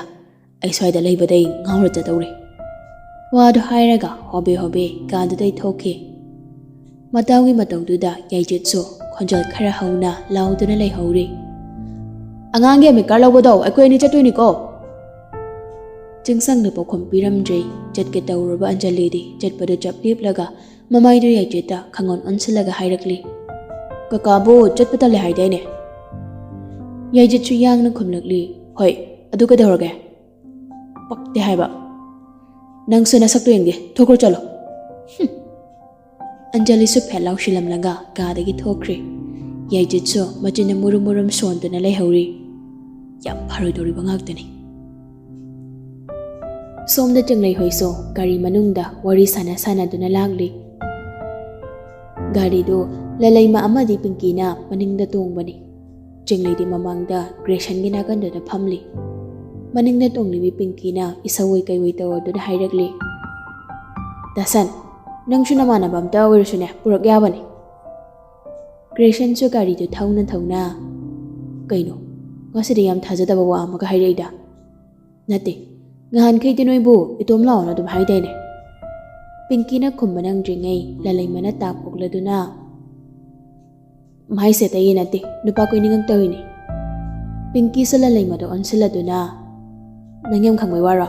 ꯑꯩ ꯁ꯭ꯋꯥꯏꯗ ꯂꯩꯕꯗꯩ ꯉꯥꯎꯔ ꯆꯠꯇꯧꯔꯦ꯫" ꯋꯥꯗꯨ ꯍꯥꯏꯔꯒ ꯍꯣꯕꯦ ꯍꯣꯕꯦ ꯀꯥꯗꯨꯗꯩ ꯊꯣꯛꯈꯤ꯫ ꯃꯇꯥꯎꯒꯤ ꯃꯇꯧꯗꯨꯗ ꯌꯥꯏꯖꯤꯠꯁꯨ ꯈꯣꯟꯖꯦꯜ ꯈꯔ ꯍꯧꯅ ꯂꯥꯎꯗꯨꯅ ꯂꯩꯍꯧꯔꯤ꯫ "ꯑꯉꯥꯡꯒꯤ ꯑꯦꯗꯃꯤꯠ ꯀꯥꯔꯗ ꯂꯧꯕꯗꯣ ꯑꯩꯈꯣꯏ ꯑꯅꯤ ꯆꯠꯇꯣꯏꯅꯤꯀꯣ꯫" ꯆꯤꯡꯁꯪꯅ ꯄꯥꯎꯈꯨꯝ ꯄꯤꯔꯝꯗ꯭ꯔꯦ꯫ ꯆꯠꯀꯦ ꯇꯧꯔꯨꯕ ꯑꯟꯖꯂꯤꯗꯤ ꯆꯠꯄꯗꯨ ꯆꯞ ꯂꯦꯞꯂꯒ ꯃꯃꯥꯏꯗꯨ ꯌꯥꯏꯖꯤꯠꯇ ꯈꯪꯑꯣꯟ ꯑꯣꯟꯁꯤꯜꯂꯒ ꯍꯥꯏꯔꯛꯂꯤ, "ꯀꯀꯥꯕꯨ ꯆꯠꯄ ꯇꯜꯂꯦ ꯍꯥꯏꯗꯥꯏꯅꯦ?" ꯌꯥꯏꯖꯤꯠꯁꯨ ꯌꯥꯡꯅ ꯈꯨꯝꯂꯛꯂꯤ, "ꯍꯣꯏ, ꯑꯗꯨ ꯀꯩꯗꯧꯔꯒꯦ? ꯄꯛꯇꯦ ꯍꯥꯏꯕ꯫ ꯅꯪꯁꯨ ꯅꯁꯛꯇꯨ ꯌꯦꯡꯒꯦ, ꯊꯣꯛꯈ꯭ꯔꯣ ꯆꯠꯂꯣ꯫" ꯍꯨꯝ꯫ ꯑꯟꯖꯂꯤꯁꯨ ꯐꯦꯠ ꯂꯥꯎ ꯁꯤꯜꯂꯝꯂꯒ ꯀꯥꯗꯒꯤ ꯊꯣꯛꯈ꯭ꯔꯦ꯫ ꯌꯥꯏꯖꯤꯠꯁꯨ ꯃꯆꯤꯟꯅ ꯃꯨꯔꯨꯝ ꯃꯨꯔꯨꯝ ꯁꯣꯟꯗꯨꯅ ꯂꯩꯍꯧꯔꯤ꯫ ꯌꯥꯝ ꯐꯔꯣꯏꯗꯧꯔꯤꯕ ꯉꯥꯛꯇꯅꯤ꯫ ꯁꯣꯝꯗ ꯆꯤꯡꯂꯩ ꯍꯣꯏꯁꯨ ꯒꯥꯔꯤ ꯃꯅꯨꯡꯗ ꯋꯥꯔꯤ ꯁꯥꯟꯅ ꯁꯥꯟꯅꯗꯨꯅ ꯂꯥꯛꯂꯤ꯫ ꯒꯥꯔꯤꯗꯨ ꯂꯂꯩꯃ ꯑꯃꯗꯤ ꯄꯤꯡꯀꯤꯅ ꯃꯅꯤꯡꯗ ꯇꯣꯡꯕꯅꯤ꯫ ꯆꯤꯡꯂꯩꯗꯤ ꯃꯃꯥꯡꯗ ꯒ꯭ꯔꯦꯁꯟꯒꯤ ꯅꯥꯀꯟꯗꯨꯗ ꯐꯝꯂꯤ꯫ ꯃꯅꯤꯡꯗ ꯇꯣꯡꯂꯤꯕꯤ ꯄꯤꯡꯀꯤꯅ ꯏꯁꯧ ꯑꯣꯏ ꯀꯩꯑꯣꯏ ꯇꯧꯔꯗꯨꯅ ꯍꯥꯏꯔꯛꯂꯤ, "ꯗꯥꯁꯟ, ꯅꯪꯁꯨ ꯅꯃꯥꯟꯅꯕ ꯑꯝꯇ ꯑꯣꯏꯔꯁꯨꯅꯦ, ꯄꯨꯔꯛ ꯌꯥꯕꯅꯤ꯫" ꯒ꯭ꯔꯦꯁꯟꯁꯨ ꯒꯥꯔꯤꯗꯨ ꯊꯧꯅ ꯊꯧꯅ, "ꯀꯩꯅꯣ, ꯉꯁꯤꯗꯤ ꯌꯥꯝ ꯊꯥꯖꯗꯕ ꯋꯥ ꯑꯃꯒ ꯍꯥꯏꯔꯛꯏꯗ?" "ꯅꯠꯇꯦ, ꯉꯍꯥꯟꯈꯩꯗꯤ ꯅꯣꯏꯕꯨ ꯏꯇꯣꯝ ꯂꯥꯛꯑꯣꯅ ꯑꯗꯨꯝ ꯍꯥꯏꯗꯥꯏꯅꯦ?" ꯄꯤꯡꯀꯤꯅ ꯈꯨꯝꯕ ꯅꯪꯗ꯭ꯔꯤꯉꯩ ꯂꯂꯩꯃꯅ ꯇꯥꯞ ꯑꯣꯛꯂꯗꯨꯅ, "ꯃꯥꯏꯁꯦ ꯑꯇꯩꯒꯤ ꯅꯠꯇꯦ, ꯅꯨꯄꯥ ꯀꯣꯏꯅꯤꯡꯉꯛꯇꯧꯔꯤꯅꯤ꯫" ꯄꯤꯡꯀꯤꯁꯨ ꯂꯂꯩꯃꯗ ꯑꯣꯟꯁꯤꯜꯂꯗꯨꯅ, "ꯅꯪ ꯌꯥꯝ ꯈꯪꯕꯩ ꯋꯥꯔꯣ?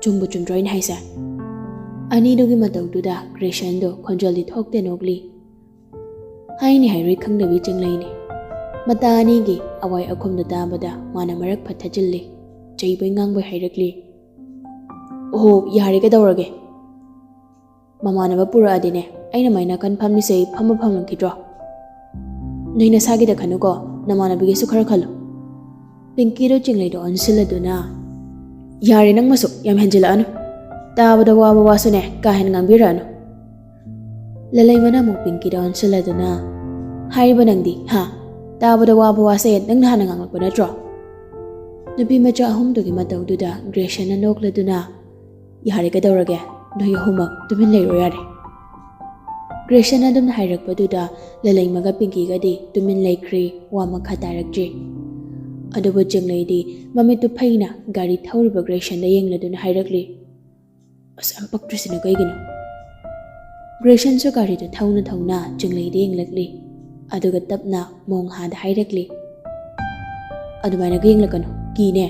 ꯆꯨꯝꯕꯨ ꯆꯨꯝꯗ꯭ꯔꯣ ꯑꯩꯅ ꯍꯥꯏꯁꯦ?" ꯑꯅꯤꯗꯨꯒꯤ ꯃꯇꯧꯗꯨꯗ ꯒ꯭ꯔꯦꯁꯟꯗꯣ ꯈꯣꯟꯖꯦꯜꯗꯤ ꯊꯣꯛꯇꯦ ꯅꯣꯛꯂꯤ꯫ ꯍꯥꯏꯅꯤ ꯍꯥꯏꯔꯣꯏ ꯈꯪꯗꯕꯤ ꯆꯤꯡꯂꯩꯅꯤ꯫ ꯃꯇꯥ ꯑꯅꯤꯒꯤ ꯑꯋꯥꯏ ꯑꯈꯨꯝꯗ ꯇꯥꯕꯗ ꯃꯥꯅ ꯃꯔꯛ ꯐꯠ ꯊꯠꯆꯤꯜꯂꯤ꯫ ꯆꯩꯕꯣꯏ ꯉꯥꯡꯕꯣꯏ ꯍꯥꯏꯔꯛꯂꯤ, "ꯑꯣꯍꯣ, ꯌꯥꯔꯦ, ꯀꯩꯗꯧꯔꯒꯦ? ꯃꯃꯥꯟꯅꯕ ꯄꯨꯔꯛꯑꯗꯤꯅꯦ, ꯑꯩꯅ ꯃꯥꯏ ꯅꯥꯀꯟ ꯐꯝꯃꯤꯁꯦ ꯐꯝꯕ ꯐꯝꯂꯝꯈꯤꯗ꯭ꯔꯣ? ꯅꯣꯏ ꯅꯁꯥꯒꯤꯗ ꯈꯟꯅꯨꯀꯣ, ꯅꯃꯥꯟꯅꯕꯤꯒꯤꯁꯨ ꯈꯔ ꯈꯜꯂꯨ꯫ ꯄꯤꯡꯀꯤꯗꯣ ꯆꯤꯡꯂꯩꯗ ꯑꯣꯟꯁꯤꯜꯂꯗꯨꯅ, "ꯌꯥꯔꯦ, ꯅꯪ ꯃꯁꯨ ꯌꯥꯝ ꯍꯦꯟꯖꯤꯜꯂꯛꯑꯅꯨ꯫ ꯇꯥꯕꯗ ꯋꯥꯕ ꯋꯥꯁꯨꯅꯦ ꯀꯥ ꯍꯦꯟꯅ ꯉꯥꯡꯕꯤꯔꯛꯑꯅꯨ꯫ ꯂꯂꯩꯃꯅ ꯑꯃꯨꯛ ꯄꯤꯡꯀꯤꯗ ꯑꯣꯟꯁꯤꯜꯂꯗꯨꯅ, "ꯍꯥꯏꯔꯤꯕ ꯅꯪꯗꯤ, ꯍꯥ? ꯇꯥꯕꯗ ꯋꯥꯕ ꯋꯥꯁꯦ ꯅꯪꯅ ꯍꯥꯟꯅ ꯉꯥꯡꯂꯛꯄ ꯅꯠꯇ꯭ꯔꯣ?" ꯅꯨꯄꯤ ꯃꯆꯥ ꯑꯍꯨꯝꯗꯨꯒꯤ ꯃꯇꯧꯗꯨꯗ ꯒ꯭ꯔꯦꯁꯟꯅ ꯅꯣꯛꯂꯗꯨꯅ, "ꯌꯥꯔꯦ, ꯀꯩꯗꯧꯔꯒꯦ? ꯅꯣꯏ ꯑꯍꯨꯝꯃꯛ ꯇꯨꯃꯤꯟ ꯂꯩꯔꯣ ꯌꯥꯔꯦ꯫" ꯒ꯭ꯔꯦꯁꯟꯅ ꯑꯗꯨꯝꯅ ꯍꯥꯏꯔꯛꯄꯗꯨꯗ ꯂꯂꯩꯃꯒ ꯄꯤꯡꯀꯤꯒꯗꯤ ꯇꯨꯃꯤꯟ ꯂꯩꯈ꯭ꯔꯤ, ꯋꯥ ꯃꯈꯥ ꯇꯥꯔꯛꯇ꯭ꯔꯤ꯫ ꯑꯗꯨꯕꯨ ꯆꯤꯡꯂꯩꯗꯤ ꯃꯃꯤꯠꯇꯨ ꯐꯩꯅ ꯒꯥꯔꯤ ꯊꯧꯔꯤꯕ ꯒ꯭ꯔꯦꯁꯟꯗ ꯌꯦꯡꯂꯗꯨꯅ ꯍꯥꯏꯔꯛꯂꯤ, "ꯑꯁ, ꯌꯥꯝ ꯄꯛꯇ꯭ꯔꯤꯁꯤꯅ ꯀꯩꯒꯤꯅꯣ?" ꯒ꯭ꯔꯦꯁꯟꯁꯨ ꯒꯥꯔꯤꯗꯨ ꯊꯧꯅ ꯊꯧꯅ ꯆꯤꯡꯂꯩꯗ ꯌꯦꯡꯂꯛꯂꯤ꯫ ꯑꯗꯨꯒ ꯇꯞꯅ ꯃꯣꯡꯍꯥꯗ ꯍꯥꯏꯔꯛꯂꯤ, "ꯑꯗꯨꯃꯥꯏꯅꯒ ꯌꯦꯡꯂꯛꯀꯅꯨ, ꯀꯤꯅꯦ꯫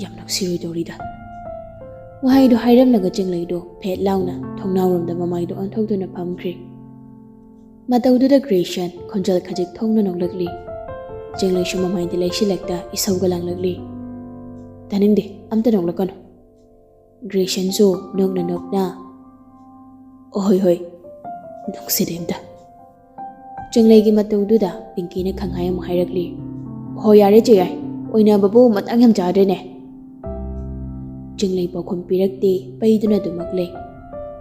ꯌꯥꯝ ꯅꯨꯡꯁꯤꯔꯣꯏꯗꯧꯔꯤꯗ꯫" ꯋꯥꯍꯩꯗꯨ ꯍꯥꯏꯔꯝꯂꯒ ꯆꯤꯡꯂꯩꯗꯨ ꯐꯦꯠ ꯂꯥꯎꯅ ꯊꯣꯡꯅꯥꯎꯔꯣꯝꯗ ꯃꯃꯥꯏꯗꯨ ꯑꯣꯟꯊꯣꯛꯇꯨꯅ ꯐꯝꯈ꯭ꯔꯤ꯫ ꯃꯇꯧꯗꯨꯗ ꯒ꯭ꯔꯦꯁꯟ ꯈꯣꯟꯖꯦꯜ ꯈꯖꯤꯛ ꯊꯣꯡꯅ ꯅꯣꯛꯂꯛꯂꯤ꯫ ꯆꯤꯡꯂꯩꯁꯨ ꯃꯃꯥꯏꯗꯤ ꯂꯩꯁꯤꯜꯂꯛꯇ ꯏꯁꯧꯒ ꯂꯥꯡꯂꯛꯂꯤ, "ꯇꯥꯅꯤꯡꯗꯦ, ꯑꯝꯇ ꯅꯣꯛꯂꯛꯀꯅꯨ꯫" ꯒ꯭ꯔꯦꯁꯟꯁꯨ ꯅꯣꯛꯅ ꯅꯣꯛꯅ, "ꯑꯣꯍꯣꯏ ꯍꯣꯏ, ꯅꯨꯡꯁꯤꯗꯦ ꯑꯝꯇ꯫" ꯆꯤꯡꯂꯩꯒꯤ ꯃꯇꯧꯗꯨꯗ ꯄꯤꯡꯀꯤꯅ ꯈꯪꯍꯥꯏ ꯑꯃꯨꯛ ꯍꯥꯏꯔꯛꯂꯤ, "ꯍꯣꯏ ꯌꯥꯔꯦ ꯆꯦ ꯌꯥꯏ, ꯑꯣꯏꯅꯕꯕꯨ ꯃꯇꯥꯡ ꯌꯥꯝ ꯆꯥꯗ꯭ꯔꯦꯅꯦ꯫" ꯆꯤꯡꯂꯩ ꯄꯥꯎꯈꯨꯝ ꯄꯤꯔꯛꯇꯦ, ꯄꯩꯗꯨꯅ ꯑꯗꯨꯃꯛ ꯂꯩ꯫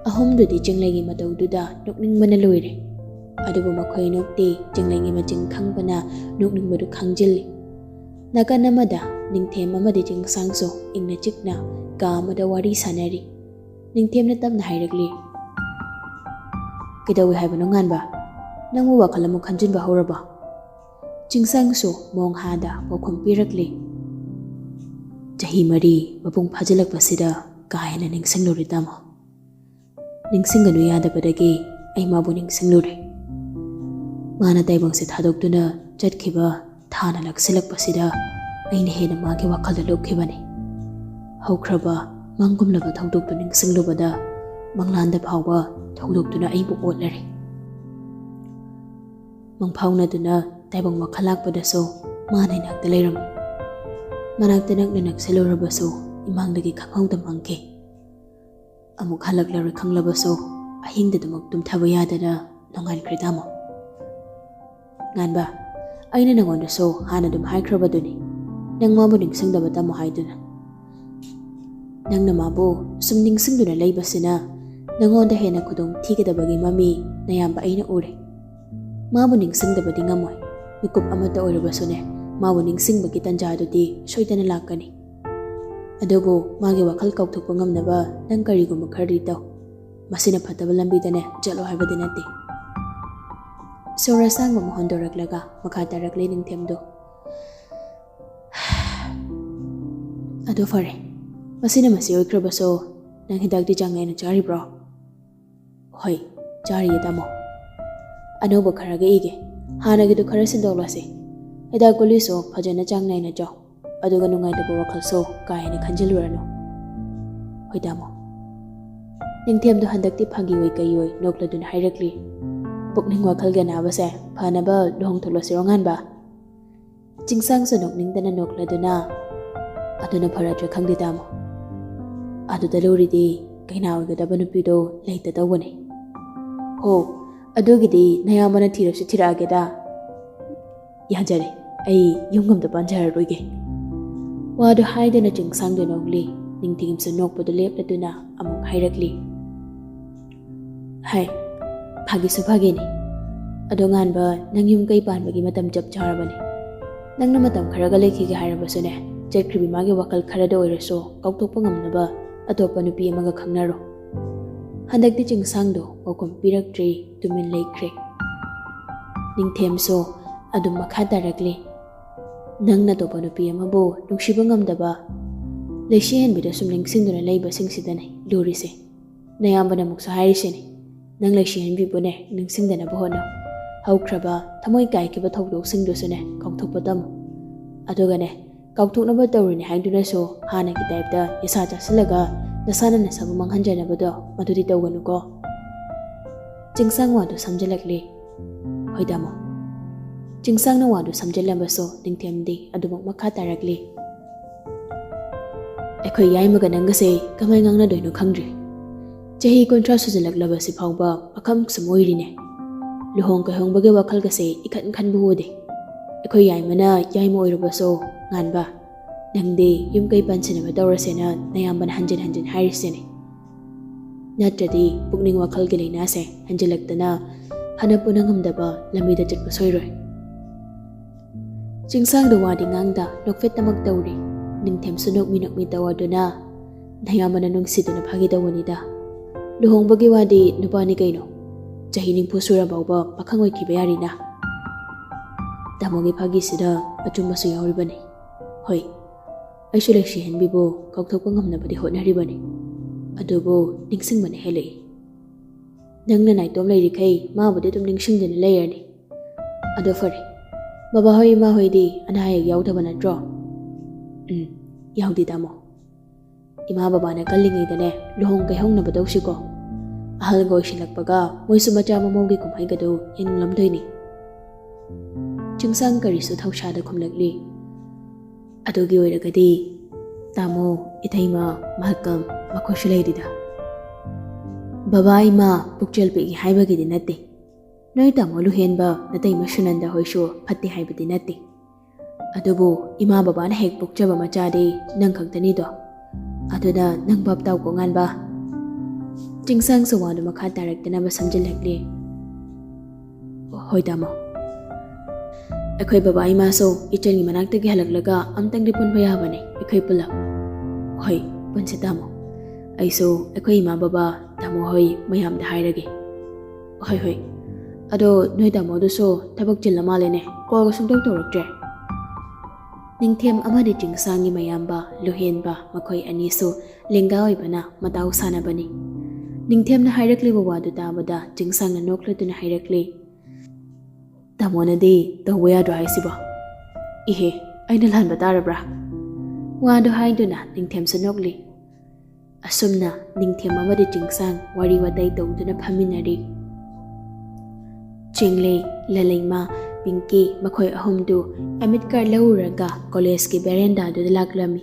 ꯑꯍꯨꯝꯗꯨꯗꯤ ꯆꯤꯡꯂꯩꯒꯤ ꯃꯇꯧꯗꯨꯗ ꯅꯣꯛꯅꯤꯡꯕꯅ ꯂꯣꯏꯔꯦ꯫ ꯑꯗꯨꯕꯨ ꯃꯈꯣꯏ ꯅꯣꯛꯇꯦ, ꯆꯤꯡꯂꯩꯒꯤ ꯃꯆꯤꯟ ꯈꯪꯕꯅ ꯅꯣꯛꯅꯤꯡꯕꯗꯨ ꯈꯪꯖꯤꯜꯂꯤ꯫ ꯅꯥꯀꯟ ꯑꯃꯗ ꯅꯤꯡꯊꯦꯝ ꯑꯃꯗꯤ ꯆꯤꯡꯁꯥꯡꯁꯨ ꯏꯪꯅ ꯆꯤꯛꯅ ꯀꯥ ꯑꯃꯗ ꯋꯥꯔꯤ ꯁꯥꯟꯅꯔꯤ꯫ ꯅꯤꯡꯊꯦꯝꯅ ꯇꯞꯅ ꯍꯥꯏꯔꯛꯂꯤ, "ꯀꯩꯗꯧꯏ ꯍꯥꯏꯕꯅꯣ ꯉꯥꯟꯕ? ꯅꯪꯕꯨ ꯋꯥꯈꯜ ꯑꯃꯨꯛ ꯈꯟꯖꯤꯟꯕ ꯍꯧꯔꯕꯣ?" ꯆꯤꯡꯁꯥꯡꯁꯨ ꯃꯣꯡꯍꯥꯗ ꯄꯥꯎꯈꯨꯝ ꯄꯤꯔꯛꯂꯤ, "ꯆꯍꯤ ꯃꯔꯤ ꯃꯄꯨꯡ ꯐꯥꯖꯤꯜꯂꯛꯄꯁꯤꯗ ꯀꯥ ꯍꯦꯟꯅ ꯅꯤꯡꯁꯤꯡꯂꯨꯔꯦ ꯇꯥꯃꯣ꯫ ꯅꯤꯡꯁꯤꯡꯒꯅꯨ ꯌꯥꯗꯕꯗꯒꯤ ꯑꯩ ꯃꯥꯕꯨ ꯅꯤꯡꯁꯤꯡꯂꯨꯔꯦ꯫ ꯃꯥꯅ ꯇꯥꯏꯕꯪꯁꯦ ꯊꯥꯗꯣꯛꯇꯨꯅ ꯆꯠꯈꯤꯕ ꯊꯥꯅ ꯂꯥꯛꯁꯤꯜꯂꯛꯄꯁꯤꯗ ꯑꯩꯅ ꯍꯦꯟꯅ ꯃꯥꯒꯤ ꯋꯥꯈꯜꯗ ꯂꯨꯞꯈꯤꯕꯅꯤ꯫ ꯍꯧꯈ꯭ꯔꯕ ꯃꯪꯒꯨꯝꯂꯕ ꯊꯧꯗꯣꯛꯇꯨ ꯅꯤꯡꯁꯤꯡꯂꯨꯕꯗ ꯃꯪꯂꯥꯟꯗ ꯐꯥꯎꯕ ꯊꯧꯗꯣꯛꯇꯨꯅ ꯑꯩꯕꯨ ꯑꯣꯠꯂꯔꯦ꯫ ꯃꯪꯐꯥꯎꯅꯗꯨꯅ ꯇꯥꯏꯕꯪ ꯋꯥꯈꯜ ꯂꯥꯛꯄꯗꯁꯨ ꯃꯥꯅ ꯏꯅꯥꯛꯇ ꯂꯩꯔꯝꯃꯤ꯫ ꯃꯅꯥꯛꯇ ꯅꯛꯅ ꯅꯛꯁꯤꯜꯂꯨꯔꯕꯁꯨ ꯏꯃꯥꯡꯗꯒꯤ ꯈꯪꯍꯧꯗ ꯃꯥꯡꯈꯤ꯫ ꯑꯃꯨꯛ ꯍꯜꯂꯛꯂꯔꯣꯏ ꯈꯪꯂꯕꯁꯨ ꯑꯍꯤꯡꯗꯗꯨꯃꯛ ꯇꯨꯝꯊꯕ ꯌꯥꯗꯅ ꯅꯣꯡꯉꯥꯟꯈ꯭ꯔꯦ ꯇꯥꯃꯣ꯫" "ꯉꯥꯟꯕ, ꯑꯩꯅ ꯅꯉꯣꯟꯗꯁꯨ ꯍꯥꯟꯅ ꯑꯗꯨꯝ ꯍꯥꯏꯈ꯭ꯔꯕꯗꯨꯅꯤ, ꯅꯪ ꯃꯥꯕꯨ ꯅꯤꯡꯁꯤꯡꯗꯕ ꯇꯝꯃꯨ ꯍꯥꯏꯗꯨꯅ꯫ ꯅꯪꯅ ꯃꯥꯕꯨ ꯁꯨꯝ ꯅꯤꯡꯁꯤꯡꯗꯨꯅ ꯂꯩꯕꯁꯤꯅ ꯅꯉꯣꯟꯗ ꯍꯦꯟꯅ ꯈꯨꯗꯣꯡ ꯊꯤꯒꯗꯕꯒꯤ ꯃꯃꯤ ꯅꯌꯥꯝꯕ ꯑꯩꯅ ꯎꯔꯦ꯫ ꯃꯥꯕꯨ ꯅꯤꯡꯁꯤꯡꯗꯕꯗꯤ ꯉꯝꯃꯣꯏ꯫ ꯃꯤꯀꯨꯞ ꯑꯃꯠꯇ ꯑꯣꯏꯔꯕꯁꯨꯅꯦ, ꯃꯥꯕꯨ ꯅꯤꯡꯁꯤꯡꯕꯒꯤ ꯇꯥꯟꯖꯥꯗꯨꯗꯤ ꯁꯣꯏꯗꯅ ꯂꯥꯛꯀꯅꯤ꯫ ꯑꯗꯨꯕꯨ ꯃꯥꯒꯤ ꯋꯥꯈꯜ ꯀꯥꯎꯊꯣꯛꯄ ꯉꯝꯅꯕ ꯅꯪ ꯀꯔꯤꯒꯨꯝꯕ ꯈꯔꯗꯤ ꯇꯧ꯫ ꯃꯁꯤꯅ ꯐꯠꯇꯕ ꯂꯝꯕꯤꯗꯅꯦ ꯆꯠꯂꯣ ꯍꯥꯏꯕꯗꯤ ꯅꯠꯇꯦ꯫ ꯁꯣꯔ ꯑꯁꯥꯡꯕ ꯑꯃ ꯍꯣꯟꯗꯣꯔꯛꯂꯒ ꯃꯈꯥ ꯇꯥꯔꯛꯂꯤ ꯅꯤꯡꯊꯦꯝꯗꯨ꯫ ꯑꯗꯨ ꯐꯔꯦ, ꯃꯁꯤꯅ ꯃꯁꯤ ꯑꯣꯏꯈ꯭ꯔꯕꯁꯨ, ꯅꯪ ꯍꯤꯗꯥꯛꯇꯤ ꯆꯥꯡ ꯅꯥꯏꯅ ꯆꯥꯔꯤꯕ꯭ꯔꯣ? ꯍꯣꯏ, ꯆꯥꯔꯤꯌꯦ ꯇꯥꯃꯣ꯫ ꯑꯅꯧꯕ ꯈꯔꯒ ꯏꯒꯦ, ꯍꯥꯟꯅꯒꯤꯗꯨ ꯈꯔ ꯁꯤꯟꯗꯣꯛꯂꯁꯤ꯫ ꯍꯤꯗꯥꯛ ꯒꯨꯂꯤꯁꯨ ꯐꯖꯅ ꯆꯥꯡ ꯅꯥꯏꯅ ꯆꯥꯎ, ꯑꯗꯨꯒ ꯅꯨꯡꯉꯥꯏꯇꯕ ꯋꯥꯈꯜꯁꯨ ꯀꯥ ꯍꯦꯟꯅ ꯈꯟꯖꯤꯜꯂꯨꯔꯅꯨ꯫ ꯍꯣꯏ ꯇꯥꯃꯣ꯫ ꯅꯤꯡꯊꯦꯝꯗꯣ ꯍꯟꯗꯛꯇꯤ ꯐꯥꯒꯤ ꯑꯣꯏ ꯀꯩ ꯑꯣꯏ ꯅꯣꯛꯂꯗꯨꯅ ꯍꯥꯏꯔꯛꯂꯤ, "ꯄꯨꯛꯅꯤꯡ ꯋꯥꯈꯜꯒꯤ ꯑꯅꯥꯕꯁꯦ ꯐꯅꯕ ꯂꯨꯍꯣꯡꯊꯣꯛꯂꯁꯤꯔꯣ ꯉꯥꯟꯕ?" ꯆꯤꯡꯁꯥꯡꯁꯨ ꯅꯣꯛꯅꯤꯡꯗꯅ ꯅꯣꯛꯂꯗꯨꯅ, "ꯑꯗꯨꯅ ꯐꯔꯗ꯭ꯔꯥ ꯈꯪꯗꯦ ꯇꯥꯃꯣ꯫ ꯑꯗꯨꯗ ꯂꯨꯔꯤꯗꯤ ꯀꯩꯅꯥ ꯑꯣꯏꯒꯗꯕ ꯅꯨꯄꯤꯗꯣ ꯂꯩꯇ ꯇꯧꯕꯅꯦ꯫ ꯍꯣ, ꯑꯗꯨꯒꯤꯗꯤ ꯅꯌꯥꯝꯕꯅ ꯊꯤꯔꯁꯨ ꯊꯤꯔꯛꯑꯒꯦꯗ꯫ ꯌꯥꯖꯔꯦ, ꯑꯩ ꯌꯨꯝ ꯑꯝꯇ ꯄꯥꯟꯖꯔꯔꯣꯏꯒꯦ꯫" ꯋꯥꯗꯨ ꯍꯥꯏꯗꯅ ꯆꯤꯡꯁꯥꯡꯗꯨ ꯅꯣꯛꯂꯤ꯫ ꯅꯤꯡꯊꯦꯝꯁꯨ ꯅꯣꯛꯄꯗꯨ ꯂꯦꯞꯂꯗꯨꯅ ꯑꯃꯨꯛ ꯍꯥꯏꯔꯛꯂꯤ, "ꯍꯥꯏ, ꯐꯥꯒꯤꯁꯨ ꯐꯥꯒꯤꯅꯤ꯫ ꯑꯗꯣ ꯉꯥꯟꯕ, ꯅꯪ ꯌꯨꯝ ꯀꯩ ꯄꯥꯟꯕꯒꯤ ꯃꯇꯝ ꯆꯞ ꯆꯥꯔꯕꯅꯤ꯫ ꯅꯪꯅ ꯃꯇꯝ ꯈꯔꯒ ꯂꯩꯈꯤꯒꯦ ꯍꯥꯏꯔꯕꯁꯨꯅꯦ, ꯆꯠꯈ꯭ꯔꯤꯕꯤ ꯃꯥꯒꯤ ꯋꯥꯈꯜ ꯈꯔꯗ ꯑꯣꯏꯔꯁꯨ ꯀꯥꯎꯊꯣꯛꯄ ꯉꯝꯅꯕ ꯑꯇꯣꯞꯄ ꯅꯨꯄꯤ ꯑꯃꯒ ꯈꯪꯅꯔꯣ꯫" ꯍꯟꯗꯛꯇꯤ ꯆꯤꯡꯁꯥꯡꯗꯣ ꯄꯥꯎꯈꯨꯝ ꯄꯤꯔꯛꯇ꯭ꯔꯦ, ꯇꯨꯃꯤꯟ ꯂꯩꯈ꯭ꯔꯦ꯫ ꯅꯤꯡꯊꯦꯝꯁꯨ ꯑꯗꯨꯝ ꯃꯈꯥ ꯇꯥꯔꯛꯂꯤ, "ꯅꯪꯅ ꯑꯇꯣꯞꯄ ꯅꯨꯄꯤ ꯑꯃꯕꯨ ꯅꯨꯡꯁꯤꯕ ꯉꯝꯗꯕ, ꯂꯩꯁꯤꯍꯟꯕꯤꯗ ꯁꯨꯝ ꯅꯤꯡꯁꯤꯡꯗꯨꯅ ꯂꯩꯕꯁꯤꯡꯁꯤꯗꯅꯦ ꯂꯨꯔꯤꯁꯦ꯫ ꯅꯌꯥꯝꯕꯅ ꯑꯃꯨꯛꯁꯨ ꯍꯥꯏꯔꯤꯁꯤꯅꯤ, ꯅꯪ ꯂꯩꯁꯤꯍꯟꯕꯤꯕꯨꯅꯦ ꯅꯤꯡꯁꯤꯡꯗꯅꯕ ꯍꯣꯠꯅꯧ꯫ ꯍꯧꯈ꯭ꯔꯕ ꯊꯃꯣꯏ ꯀꯥꯏꯈꯤꯕ ꯊꯧꯗꯣꯛꯁꯤꯡꯗꯨꯁꯨꯅꯦ ꯀꯥꯎꯊꯣꯛꯄ ꯇꯝꯃꯨ꯫ ꯑꯗꯨꯒꯅꯦ, ꯀꯥꯎꯊꯣꯛꯅꯕ ꯇꯧꯔꯤꯅꯤ ꯍꯥꯏꯗꯨꯅꯁꯨ ꯍꯥꯟꯅꯒꯤ ꯇꯥꯏꯞꯇ ꯅꯤꯁꯥ ꯆꯥꯁꯤꯜꯂꯒ ꯅꯁꯥꯅ ꯅꯁꯥꯕꯨ ꯃꯥꯡꯍꯟꯖꯅꯕꯗꯣ ꯃꯗꯨꯗꯤ ꯇꯧꯒꯅꯨꯀꯣ꯫" ꯆꯤꯡꯁꯥꯡ ꯋꯥꯗꯨ ꯁꯝꯖꯤꯜꯂꯛꯂꯤ꯫ "ꯍꯣꯏ ꯇꯥꯃꯣ꯫" ꯆꯤꯡꯁꯥꯡꯅ ꯋꯥꯗꯨ ꯁꯝꯖꯤꯜꯂꯕꯁꯨ ꯅꯤꯡꯊꯦꯝꯗꯤ ꯑꯗꯨꯃꯛ ꯃꯈꯥ ꯇꯥꯔꯛꯂꯤ꯫ "ꯑꯩꯈꯣꯏ ꯌꯥꯏꯃꯒ ꯅꯪꯒꯁꯦ ꯀꯃꯥꯏ ꯉꯥꯡꯅꯗꯣꯏꯅꯣ ꯈꯪꯗ꯭ꯔꯤ꯫ ꯆꯍꯤ ꯀꯨꯟꯊ꯭ꯔꯥ ꯁꯨꯖꯤꯜꯂꯛꯂꯕꯁꯤ ꯐꯥꯎꯕ ꯄꯥꯈꯪ ꯁꯨꯝ ꯑꯣꯏꯔꯤꯅꯦ꯫ ꯂꯨꯍꯣꯡ ꯀꯩꯍꯣꯡꯕꯒꯤ ꯋꯥꯈꯜꯒꯁꯦ ꯏꯈꯟ ꯈꯟꯕ ꯎꯗꯦ꯫ ꯑꯩꯈꯣꯏ ꯌꯥꯏꯃꯅ ꯌꯥꯏꯃ ꯑꯣꯏꯔꯕꯁꯨ, ꯉꯥꯟꯕ, ꯅꯪꯗꯤ ꯌꯨꯝ ꯀꯩ ꯄꯥꯟꯁꯤꯟꯅꯕ ꯇꯧꯔꯁꯦꯅ ꯅꯌꯥꯝꯕꯅ ꯍꯟꯖꯤꯟ ꯍꯟꯖꯤꯟ ꯍꯥꯏꯔꯤꯁꯤꯅꯤ꯫ ꯅꯠꯇ꯭ꯔꯗꯤ ꯄꯨꯛꯅꯤꯡ ꯋꯥꯈꯜꯒꯤ ꯂꯥꯏꯅꯥꯁꯦ ꯍꯟꯖꯤꯜꯂꯛꯇꯅ ꯐꯅ ꯄꯨꯅ ꯉꯝꯗꯕ ꯂꯝꯕꯤꯗ ꯆꯠꯄ ꯁꯣꯏꯔꯣꯏ꯫ ꯆꯤꯡꯁꯥꯡꯗꯣ ꯋꯥꯗꯤ ꯉꯥꯡꯗ ꯅꯣꯛꯐꯦꯠꯇꯃꯛ ꯇꯧꯔꯤ꯫ ꯅꯤꯡꯊꯦꯝꯁꯨ ꯅꯣꯛꯃꯤ ꯅꯣꯛꯃꯤ ꯇꯧ ꯑꯗꯨꯅ, ꯅꯌꯥꯝꯕꯅ ꯅꯨꯡꯁꯤꯗꯨꯅ ꯐꯥꯒꯤ ꯇꯧꯕꯅꯤꯗ꯫ ꯂꯨꯍꯣꯡꯕꯒꯤ ꯋꯥꯗꯤ ꯅꯨꯄꯥꯅꯤ ꯀꯩꯅꯣ꯫ ꯆꯍꯤ ꯅꯤꯐꯨ ꯁꯨꯔ ꯐꯥꯎꯕ ꯄꯥꯈꯪ ꯑꯣꯏꯈꯤꯕ ꯌꯥꯔꯤꯅ꯫ ꯇꯥꯃꯣꯒꯤ ꯐꯥꯒꯤꯁꯤꯗ ꯑꯆꯨꯝꯕꯁꯨ ꯌꯥꯎꯔꯤꯕꯅꯤ꯫ ꯍꯣꯏ, ꯑꯩꯁꯨ ꯂꯩꯁꯤꯍꯟꯕꯤꯕꯨ ꯀꯥꯎꯊꯣꯛꯄ ꯉꯝꯅꯕꯗꯤ ꯍꯣꯠꯅꯔꯤꯕꯅꯤ꯫ ꯑꯗꯨꯕꯨ ꯅꯤꯡꯁꯤꯡꯕꯅ ꯍꯦꯜꯂꯛꯏ꯫ ꯅꯪꯅ ꯅꯥꯏꯇꯣꯝ ꯂꯩꯔꯤꯈꯩ ꯃꯥꯕꯨꯗꯤ ꯑꯗꯨꯝ ꯅꯤꯡꯁꯤꯡꯗꯨꯅ ꯂꯩꯔꯅꯤ꯫ ꯑꯗꯣ ꯐꯔꯦ, ꯕꯕꯥ ꯍꯣꯏ ꯏꯃꯥ ꯍꯣꯏꯗꯤ ꯑꯅꯥ ꯑꯌꯦꯛ ꯌꯥꯎꯗꯕ ꯅꯠꯇ꯭ꯔꯣ? ꯎꯝ, ꯌꯥꯎꯗꯦ ꯇꯥꯃꯣ꯫ ꯏꯃꯥ ꯕꯕꯥꯅ ꯀꯜꯂꯤꯉꯩꯗꯅꯦ ꯂꯨꯍꯣꯡ ꯀꯩꯍꯧꯅꯕ ꯇꯧꯁꯤꯀꯣ꯫ ꯑꯍꯜꯒ ꯑꯣꯏꯁꯤꯜꯂꯛꯄꯒ ꯃꯣꯏꯁꯨ ꯃꯆꯥ ꯃꯃꯧꯒꯤ ꯀꯨꯝꯍꯩꯒꯗꯨ ꯌꯦꯡꯅꯤꯡꯂꯝꯗꯣꯏꯅꯤ꯫ ꯆꯤꯡꯁꯥꯡ ꯀꯔꯤꯁꯨ ꯊꯧꯁꯥꯗ ꯈꯨꯝꯂꯛꯂꯤ꯫ ꯑꯗꯨꯒꯤ ꯑꯣꯏꯔꯒꯗꯤ ꯇꯥꯃꯣ, ꯏꯇꯩꯃ, ꯃꯥꯂꯀꯝ ꯃꯈꯣꯏꯁꯨ ꯂꯩꯔꯤꯗ꯫ ꯕꯕꯥ ꯏꯃꯥ ꯄꯨꯛꯆꯦꯜ ꯄꯤꯛꯏ ꯍꯥꯏꯕꯒꯤꯗꯤ ꯅꯠꯇꯦ꯫ ꯅꯣꯏ ꯇꯥꯃꯣ ꯂꯨꯍꯦꯟꯕ ꯅꯇꯩꯃ ꯁꯨꯅꯟꯗ ꯍꯣꯏꯁꯨ ꯐꯠꯇꯦ ꯍꯥꯏꯕꯗꯤ ꯅꯠꯇꯦ꯫ ꯑꯗꯨꯕꯨ ꯏꯃꯥ ꯕꯕꯥꯅ ꯍꯦꯛ ꯄꯣꯛꯆꯕ ꯃꯆꯥꯗꯤ ꯅꯪ ꯈꯛꯇꯅꯤꯗꯣ꯫ ꯑꯗꯨꯅ ꯅꯪ ꯚꯥꯞ ꯇꯥꯎꯀꯣ ꯉꯥꯟꯕ꯫ ꯆꯤꯡꯁꯥꯡꯁꯨ ꯋꯥꯗꯨ ꯃꯈꯥ ꯇꯥꯔꯛꯇꯅꯕ ꯁꯝꯖꯤꯜꯂꯛꯂꯤ꯫ ꯍꯣꯏ ꯇꯥꯃꯣ꯫ ꯑꯩꯈꯣꯏ ꯕꯕꯥ ꯏꯃꯥꯁꯨ ꯏꯆꯟꯒꯤ ꯃꯅꯥꯛꯇꯒꯤ ꯍꯜꯂꯛꯂꯒ ꯑꯝꯇꯪꯗꯤ ꯄꯨꯟꯕ ꯌꯥꯕꯅꯤ ꯑꯩꯈꯣꯏ ꯄꯨꯂꯞ꯫ ꯍꯣꯏ, ꯄꯨꯟꯁꯤ ꯇꯥꯃꯣ꯫ ꯑꯩꯁꯨ ꯑꯩꯈꯣꯏ ꯏꯃꯥ ꯕꯕꯥ, ꯇꯥꯃꯣ ꯍꯣꯏ ꯃꯌꯥꯝꯗ ꯍꯥꯏꯔꯒꯦ꯫ ꯍꯣꯏ, ꯍꯣꯏ꯫ ꯑꯗꯣ ꯅꯣꯏ ꯇꯥꯃꯣꯗꯨꯁꯨ ꯊꯕꯛ ꯆꯤꯜꯂ ꯃꯥꯜꯂꯦꯅꯦ, ꯀꯣꯜꯒ ꯁꯨꯡꯇꯧ ꯇꯧꯔꯛꯇ꯭ꯔꯦ꯫ ꯅꯤꯡꯊꯦꯝ ꯑꯃꯗꯤ ꯆꯤꯡꯁꯥꯡꯒꯤ ꯃꯌꯥꯝꯕ ꯂꯨꯍꯦꯟꯕ ꯃꯈꯣꯏ ꯑꯅꯤꯁꯨ ꯂꯦꯡꯒꯥ ꯑꯣꯏꯕꯅ ꯃꯇꯥꯎ ꯁꯥꯟꯅꯕꯅꯤ꯫ ꯅꯤꯡꯊꯦꯝꯅ ꯍꯥꯏꯔꯛꯂꯤꯕ ꯋꯥꯗꯨ ꯇꯥꯕꯗ ꯆꯤꯡꯁꯥꯡꯅ ꯅꯣꯛꯂꯗꯨꯅ ꯍꯥꯏꯔꯛꯂꯤ, "ꯇꯥꯃꯣꯅꯗꯤ ꯇꯧꯕ ꯌꯥꯗ꯭ꯔꯣ ꯍꯥꯏꯁꯤꯕꯣ? ꯏꯍꯦ, ꯑꯩꯅ ꯂꯥꯟꯕ ꯇꯥꯔꯕ꯭ꯔꯥ?" ꯋꯥꯗꯨ ꯍꯥꯏꯗꯨꯅ ꯅꯤꯡꯊꯦꯝꯁꯨ ꯅꯣꯛꯂꯤ꯫ ꯑꯁꯨꯝꯅ ꯅꯤꯡꯊꯦꯝ ꯑꯃꯗꯤ ꯆꯤꯡꯁꯥꯡ ꯋꯥꯔꯤ ꯋꯥꯇꯥꯏ ꯇꯧꯗꯨꯅ ꯐꯝꯃꯤꯟꯅꯔꯤ꯫ ꯆꯤꯡꯂꯩ, ꯂꯂꯩꯃ, ꯄꯤꯡꯀꯤ ꯃꯈꯣꯏ ꯑꯍꯨꯝꯗꯨ ꯑꯦꯗꯃꯤꯠ ꯀꯥꯔꯗ ꯂꯧꯔꯨꯔꯒ ꯀꯣꯂꯦꯖꯀꯤ ꯕꯦꯔꯦꯟꯗꯥꯗꯨꯗ ꯂꯥꯛꯂꯝꯃꯤ꯫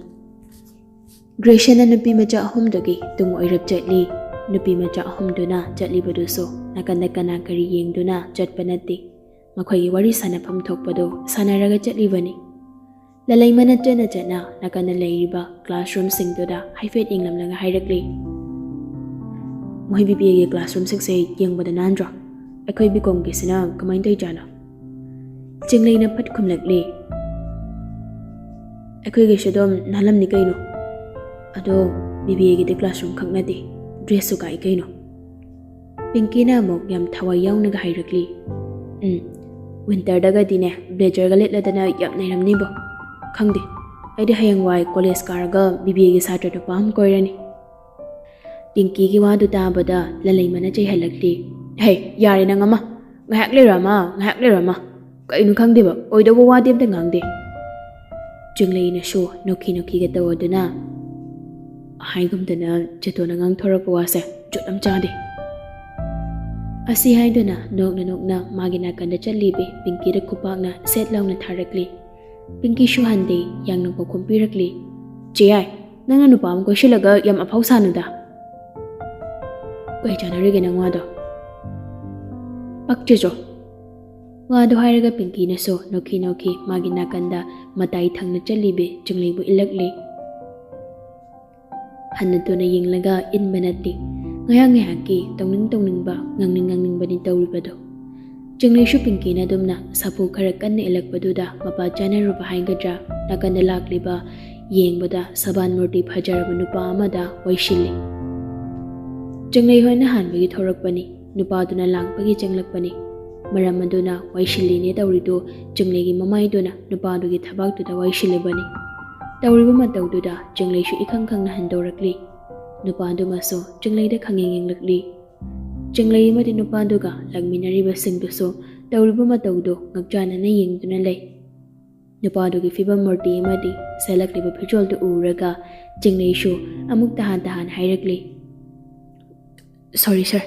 ꯒ꯭ꯔꯦꯁꯟꯅ ꯅꯨꯄꯤ ꯃꯆꯥ ꯑꯍꯨꯝꯗꯨꯒꯤ ꯇꯨꯡ ꯑꯣꯏꯔꯞ ꯆꯠꯂꯤ꯫ ꯅꯨꯄꯤ ꯃꯆꯥ ꯑꯍꯨꯝꯗꯨꯅ ꯆꯠꯂꯤꯕꯗꯨꯁꯨ ꯅꯥꯀꯟꯗ ꯀꯅꯥ ꯀꯔꯤ ꯌꯦꯡꯗꯨꯅ ꯆꯠꯄ ꯅꯠꯇꯦ꯫ ꯃꯈꯣꯏꯒꯤ ꯋꯥꯔꯤ ꯁꯥꯟꯅꯐꯝ ꯊꯣꯛꯄꯗꯨ ꯁꯥꯟꯅꯔꯒ ꯆꯠꯂꯤꯕꯅꯤ꯫ ꯂꯂꯩꯃꯅ ꯆꯠꯅ ꯆꯠꯅ ꯅꯥꯀꯟꯗ ꯂꯩꯔꯤꯕ classroomꯁꯤꯡꯗꯨꯗ ꯍꯥꯏꯐꯦꯠ ꯌꯦꯡꯂꯝꯂꯒ ꯍꯥꯏꯔꯛꯂꯤ, "ꯃꯣꯏ BBAꯒꯤ classroomꯁꯤꯡꯁꯦ ꯌꯦꯡꯕꯗ ꯅꯥꯟꯗ꯭ꯔꯣ? ꯑꯩꯈꯣꯏ B.Comꯒꯤꯁꯤꯅ ꯀꯃꯥꯏꯅ ꯇꯧꯔꯤꯖꯥꯠꯅꯣ?" ꯆꯤꯡꯂꯩꯅ ꯐꯠ ꯈꯨꯝꯂꯛꯂꯤ, "ꯑꯩꯈꯣꯏꯒꯤꯁꯨ ꯑꯗꯨꯝ ꯅꯥꯜꯂꯝꯅꯤ ꯀꯩꯅꯣ꯫ ꯑꯗꯣ BBAꯒꯤꯗꯤ classroom ꯈꯛ ꯅꯠꯇꯦ, dressꯁꯨ ꯀꯥꯏ ꯀꯩꯅꯣ?" ꯄꯤꯡꯀꯤꯅ ꯑꯃꯨꯛ ꯌꯥꯝ ꯊꯋꯥꯏ ꯌꯥꯎꯅꯒ ꯍꯥꯏꯔꯛꯂꯤ, "ꯎꯝ, winterꯗꯒꯗꯤꯅꯦ blazerꯒ ꯂꯤꯠꯂꯗꯅ ꯌꯥꯝ ꯅꯩꯔꯝꯅꯤꯕꯣ꯫ ꯈꯪꯗꯦ, ꯑꯩꯗꯤ ꯍꯌꯦꯡꯋꯥꯏ college ꯀꯥꯔꯒ BBAꯒꯤ ꯁꯥꯇ꯭ꯔ ꯅꯨꯄꯥ ꯑꯃ ꯀꯣꯏꯔꯅꯤ꯫" ꯄꯤꯡꯀꯤꯒꯤ ꯋꯥꯗꯨ ꯇꯥꯕꯗ ꯂꯂꯩꯃꯅ ꯆꯩꯍꯜꯂꯛꯂꯤ, "ꯍꯦ, ꯌꯥꯔꯦ ꯅꯪ ꯑꯃ! ꯉꯥꯏꯍꯥꯛ ꯂꯩꯔꯣ ꯑꯃ, ꯉꯥꯏꯍꯥꯛ ꯂꯩꯔꯣ ꯑꯃ! ꯀꯩꯅꯣ ꯈꯪꯗꯦꯕ, ꯑꯣꯏꯗꯧꯕ ꯋꯥꯗꯤ ꯑꯝꯇ ꯉꯥꯡꯗꯦ꯫" ꯆꯤꯡꯂꯩꯅꯁꯨ ꯅꯣꯛꯈꯤ ꯅꯣꯛꯈꯤꯒ ꯇꯧꯗꯨꯅ, "ꯍꯥꯏꯒꯨꯝꯗꯅ ꯖꯦꯇꯣꯟꯅ ꯉꯥꯡꯊꯣꯔꯛꯄ ꯋꯥꯁꯦ ꯖꯨꯠ ꯑꯃ ꯆꯥꯗꯦ꯫" ꯑꯁꯤ ꯍꯥꯏꯗꯨꯅ ꯅꯣꯛꯅ ꯅꯣꯛꯅ ꯃꯥꯒꯤ ꯅꯥꯀꯟꯗ ꯆꯠꯂꯤꯕꯤ ꯄꯤꯡꯀꯤꯗ ꯈꯨꯄꯥꯛꯅ ꯁꯦꯠ ꯂꯥꯎꯅ ꯊꯥꯔꯛꯂꯤ꯫ ꯄꯤꯡꯀꯤꯁꯨ ꯍꯟꯗꯦ, ꯌꯥꯡꯅ ꯄꯥꯎꯈꯨꯝ ꯄꯤꯔꯛꯂꯤ, "ꯆꯦ ꯌꯥꯏ, ꯅꯪꯅ ꯅꯨꯄꯥ ꯑꯃ ꯀꯣꯏꯁꯤꯜꯂꯒ ꯌꯥꯝ ꯑꯐꯥꯎ ꯁꯥꯅꯨꯗ꯫" "ꯀꯩ ꯆꯥꯟꯅꯔꯤꯒꯦ ꯅꯪ ꯋꯥꯗꯣ? ꯄꯛꯆꯦꯆꯣ!" ꯋꯥꯗꯣ ꯍꯥꯏꯔꯒ ꯄꯤꯡꯀꯤꯅꯁꯨ ꯅꯣꯛꯈꯤ ꯅꯣꯛꯈꯤ ꯃꯥꯒꯤ ꯅꯥꯀꯟꯗ ꯃꯇꯥꯏ ꯊꯪꯅ ꯆꯠꯂꯤꯕꯤ ꯆꯤꯡꯂꯩꯕꯨ ꯏꯜꯂꯛꯂꯤ꯫ ꯍꯟꯅ ꯇꯨꯅ ꯌꯦꯡꯂꯒ ꯏꯟꯕ ꯅꯠꯇꯦ, ꯉꯥꯏꯍꯥꯛ ꯉꯥꯏꯍꯥꯛꯀꯤ ꯇꯧꯅꯤꯡ ꯇꯧꯅꯤꯡꯕ, ꯉꯥꯡꯅꯤꯡ ꯉꯥꯡꯅꯤꯡꯕꯅꯤ ꯇꯧꯔꯤꯕꯗꯣ꯫ ꯆꯤꯡꯂꯩꯁꯨ ꯄꯤꯡꯀꯤꯅ ꯑꯗꯨꯝꯅ ꯁꯥꯐꯨ ꯈꯔ ꯀꯟꯅ ꯏꯜꯂꯛꯄꯗꯨꯗ ꯃꯄꯥ ꯆꯥꯅꯔꯨꯕ ꯍꯥꯏꯒꯗ꯭ꯔꯥ, ꯅꯥꯀꯟꯗ ꯂꯥꯛꯂꯤꯕ ꯌꯦꯡꯕꯗ ꯁꯕꯥꯟ ꯃꯨꯔꯇꯤ ꯐꯖꯔꯕ ꯅꯨꯄꯥ ꯑꯃꯗ ꯋꯥꯏꯁꯤꯜꯂꯤ꯫ ꯆꯤꯡꯂꯩ ꯍꯣꯏꯅ ꯍꯥꯟꯕꯒꯤ ꯊꯣꯔꯛꯄꯅꯤ꯫ ꯅꯨꯄꯥꯗꯨꯅ ꯂꯥꯛꯄꯒꯤ ꯆꯪꯂꯛꯄꯅꯤ꯫ ꯃꯔꯝ ꯑꯗꯨꯅ ꯋꯥꯏꯁꯤꯜꯂꯤꯅꯦ ꯇꯧꯔꯤꯗꯨ ꯆꯤꯡꯂꯩꯒꯤ ꯃꯃꯥꯏꯗꯨꯅ ꯅꯨꯄꯥꯗꯨꯒꯤ ꯊꯕꯥꯛꯇꯨꯗ ꯋꯥꯏꯁꯤꯜꯂꯤꯕꯅꯤ꯫ ꯇꯧꯔꯤꯕ ꯃꯇꯧꯗꯨꯗ ꯆꯤꯡꯂꯩꯁꯨ ꯏꯈꯪ ꯈꯪꯅ ꯍꯟꯗꯣꯔꯛꯂꯤ꯫ ꯅꯨꯄꯥꯗꯨꯃꯁꯨ ꯆꯤꯡꯂꯩꯗ ꯈꯪꯌꯦꯡ ꯌꯦꯡꯂꯛꯂꯤ꯫ ꯆꯤꯡꯂꯩ ꯑꯃꯗꯤ ꯅꯨꯄꯥꯗꯨꯒ ꯂꯥꯛꯃꯤꯟꯅꯔꯤꯕꯁꯤꯡꯗꯨꯁꯨ ꯇꯧꯔꯤꯕ ꯃꯇꯧꯗꯨ ꯉꯛꯆꯥꯟꯅꯅ ꯌꯦꯡꯗꯨꯅ ꯂꯩ꯫ ꯅꯨꯄꯥꯗꯨꯒꯤ ꯐꯤꯕꯝ ꯃꯨꯔꯇꯤ ꯑꯃꯗꯤ ꯁꯦꯠꯂꯛꯂꯤꯕ ꯐꯤꯖꯣꯜꯗꯨ ꯎꯔꯒ ꯆꯤꯡꯂꯩꯁꯨ ꯑꯃꯨꯛ ꯇꯍꯥꯟ ꯇꯍꯥꯟ ꯍꯥꯏꯔꯛꯂꯤ, "Sorry sir,